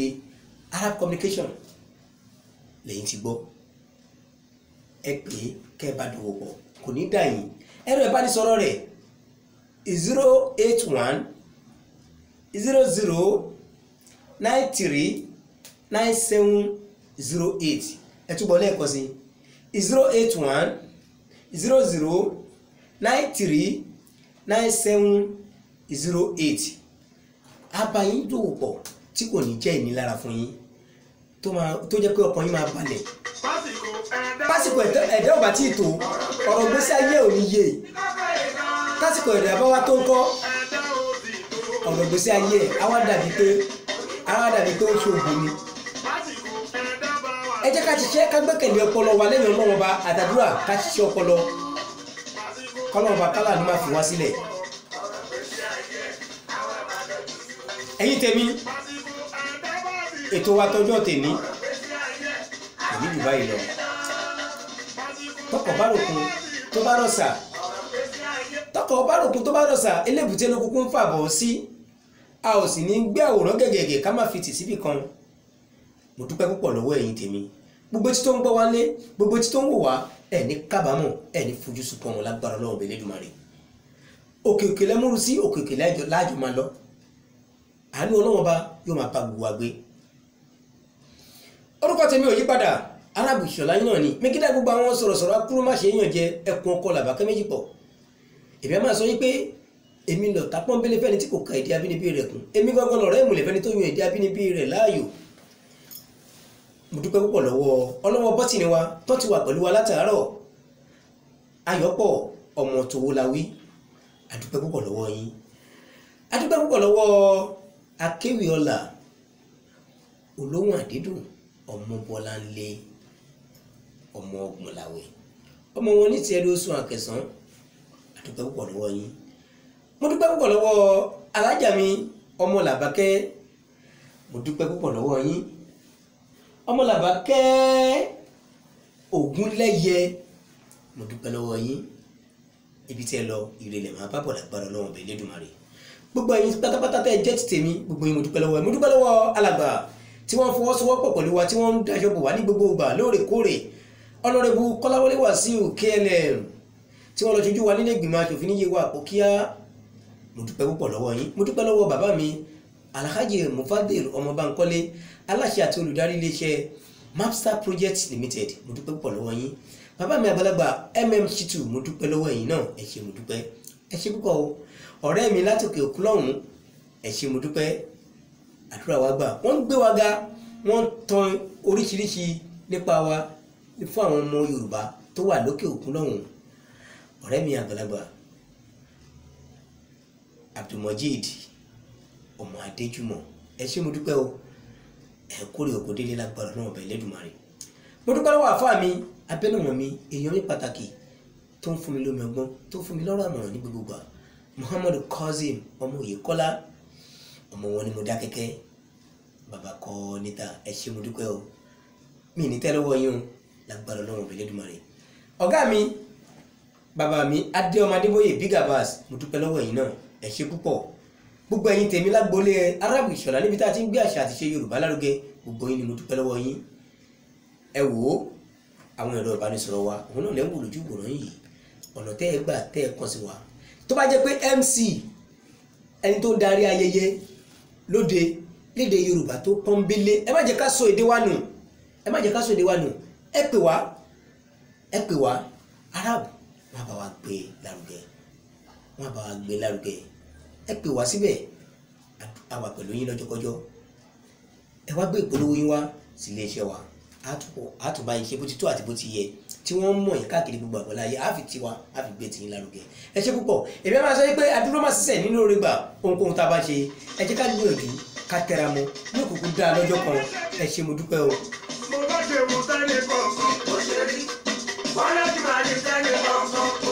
Arab Communication lẹ́yìn ti gbọ́. Ẹ pé kẹ́ ẹ bá dòwò pọ̀, kò ní dà yín. Ẹ̀rọ ìbánisọ̀rọ̀ rẹ̀ 081 00 93 97 08. Ẹ túbọ̀ lẹ́ẹ̀kan sí 081 00 93 97 08. Abayín dòwò pọ̀ tí kò ní jẹ́ ìnilára fún yín, tó jẹ́ pé ọkàn yín máa balẹ̀. Pásìkò ẹ̀dá ò bá tí ì tó, ọ̀rọ̀ gbèsè ayé ò ní yé. Tásìkò ẹ̀dá bá wá tó ń kọ́, ọ̀rọ̀ gbèsè ayé ẹ̀ á wá dàbí pé ó ṣoògùn ni. Ẹ jẹ́ ká ṣiṣẹ́, ká gbẹ́kẹ̀lé ọpọlọ wa lẹ́yìn Ọlọ́run ọba àtàdúrà, ká ṣiṣẹ́ ọpọlọ, kọ́lọ́run ọba kálá ló máa fi wá sílẹ̀. Ẹ̀yin tèmi, ètò wa tọjọ́ tèmi kò ní jù báyìí lọ. Tọkọ̀ bá ròkun tó bá rọ̀ṣà, tọkọ̀ bá ròkun tó bá rọ̀ṣà, elébùté ló kúkú ń fàbọ̀ sí. A ò sì ní gbé àwòrán gẹ̀gẹ̀gẹ̀ ká má fi tì síbì kan. Mo dúpẹ́ púpọ̀ lọ́wọ́ ẹ̀yin tèmi, gbogbo tí tó ń gbọ́ wá lé, gbogbo tí tó ń wò wá, ẹ̀ ní kábàámọ̀, ẹ̀ ní fojú sunkún ọmọ lágbára Ọlọ́run ọbẹ̀ Elédùmarè. Òkè òkè lẹ́múrú sí, òkè òkè láàjọ máa lọ. Àánú Ọlọ́run ọba yóò máa bá gbogbo wa gbé. Orúkọ tèmi ò yí padà, Arábìṣọlá yín náà ni. Mẹ́kídà gbogbo àwọn sọ̀rọ̀sọ̀rọ̀ akúrú má ṣe é yàn jẹ, ẹkùn ọkọ làbákẹ́ méjì pọ̀. Èmi á máa sọ yín pé èmi lọ̀tá pọ́nbélé fẹ́ni tí kò ka èdè abínibí rẹ̀ kún, èmi gangan lọ̀rẹ́ ìmùlẹ̀ fẹ́ni tó yan èdè abínibí rẹ̀ láàyò. Mo dúpẹ́ púpọ̀ lọ́wọ́ ọlọ́wọ́ bọ́tìnì wa tó ti wà pẹ̀lú wa látàárọ̀, Ayọ̀pọ̀ ọmọ tòwó la wí. Adúpẹ́ púpọ̀ lọ́wọ́ yín. Adúpẹ́ púpọ̀ lọ́wọ́ Akéwì Ọlá Olóhùn Àdídùn Ọmọbọ́láńlé ọmọ Ọgbọ̀nlàwẹ̀, ọmọ wọn ní tiẹ̀ ló sún àkẹsàn. Adúpẹ́ púpọ̀ lọ́wọ́ yín. Mo dúpẹ́ púpọ̀ lọ́wọ́ alájà mi ọmọ Làbákẹ́. Mo dúpẹ́ púpọ̀ lọ́wọ́ yín ọmọ Làbákẹ́ Ògúnlẹ́yẹ. Mo dúpẹ́ lọ́wọ́ yín. Ibi tí ẹ lọ ìrẹ̀lẹ̀ máa bá bọ̀ lágbára Ọlọ́run ọbẹ̀ Elédùmarè. Gbogbo ẹ̀yin pátápátá tẹ́ ẹ jẹ́ ti tèmi, gbogbo yín mo dúpẹ́ lọ́wọ́ ẹ. Mo dúpẹ́ lọ́wọ́ alàgbà tí wọ́n fọwọ́sowọ́pọ̀ pẹ̀lú wa, tí wọ́n ń daṣọ bò wá ní gbogbo ìgbà lóòrèkóòrè, Ọ̀nàrẹ́bù Kọ́láwọlé Wàsíù KLM, tí wọ́n lọ ṣojú wa nílé ìgbìmọ̀ aṣòfin ní Yewa Àpòkíá. Mo dúpẹ́ púpọ̀ lọ́wọ́ yín. Mo dúpẹ́ lọ́wọ́ bàbá mi Alhaji Mufadil ọmọ Bankole, aláṣẹ àti olùdarí iléeṣẹ́ Mapstar Project Limited. Mo dúpẹ́ púpọ̀ lọ́wọ́ yín. Bàbá mi àgbàlagbà MM Shitu, mo dúpẹ́ lọ́wọ́ ẹ̀yin náà, ẹ ṣé, mo dúpẹ́, ẹ ṣé púpọ̀ o. Ọ̀rẹ́ mi látòkè òkú lọ́hùn, ẹ ṣé, mo dúpẹ́. Àdúrà wa gbà. Wọ́n ń gbé wa ga, wọ́n ń tan oríṣiríṣi nípa wa fún àwọn ọmọ Yorùbá tó wà lókè òkun lọ́hùn. Ọ̀rẹ́ mi àgbàlagbà Abdulmojid ọmọ Adéjùmọ̀, ẹ ṣé, mo dúpẹ́ o. Ẹ kórè òkò délé lágbára náà ọbẹ̀ Elédùmarè. Mo dúpẹ́ lọ́wọ́ àfáà mi abẹ́nàwọ̀n mi, èèyàn mi pàtàkì tó ń fún mi lómi ọgbọ́n, tó ń fún mi lọ́rọ̀ àmọ̀ràn ní gbogbo ìgbà, Muhammadu Kazeem ọmọ Oyèkọ́lá, ọmọ wọn ni mo dá kẹ́kẹ́, bàbá kọ́ níta. Ẹ ṣé, mo dúpẹ́ o. Mi ní tẹ́ lọ́wọ́ yín o, lágbára Ọlọ́run ọbẹ̀ Elédùmarè. Ọ̀gá mi, bàbá mi Adéọmọ Adébóyè Big Abbas, mo dúpẹ́ lọ́wọ́ yín náà, ẹ ṣé púpọ̀. Gbogbo ẹ̀yin tèmi lágboolé Arábù Ìṣọ̀lá níbi tá a ti ń gbé àṣà àti ṣe Yorùbá lárugẹ, gbogbo yín ni mo dúpẹ́ lọ́wọ́ yín. Ẹ wò ó, àwọn ẹ̀rọ ìbánisọ̀rọ̀ wa òun náà lẹ́ ń wò lójú ìwòran yìí, ọ̀nà tẹ́ ẹ gbà tẹ́ ẹ kàn sí wa. Tó bá jẹ́ pé MC, ẹni tó ń darí ayẹyẹ lóde lédè Yorùbá tó pọ́nbélé, ẹ má jẹ́ ká sọ èdè wa nù, ẹ má jẹ́ ká sọ èdè wa nù. Ẹ pè wá, ẹ pè wá, Arab wọn bá wa gbé lárugẹ, wọn bá wa gbé lárugẹ. Ẹ pè wá síbẹ̀, a wà pẹ̀lú yín lọ́jọ́kọ́jọ́. Ẹ wá gbé ìpolówó yín wá sí iléeṣẹ́ wa, a tún bá yín ṣe bó ti tó àti bó ti yẹ, tí wọ́n mọ̀ yín káàkiri gbogbo àgbáláyé. A fi tiwa, a fi gbé tiyín lárugẹ. Ẹ ṣé púpọ̀. Èmi á máa sọ pé adúró máa ṣiṣẹ́ nínú oore gbà. Ohunkóhun tá a bá ṣe, ẹ jẹ́ ká gbìyànjú ká tẹra mọ́ ní òkùnkùn dáa lọ́jọ́ kan. Ẹ ṣé, mo dúpẹ́ o. Mo bá ṣe wù sẹ́ni kọ̀ọ̀kan kò ṣe rí. Wọ́n láti máa ní sẹ́ni kọ̀ọ̀kan kò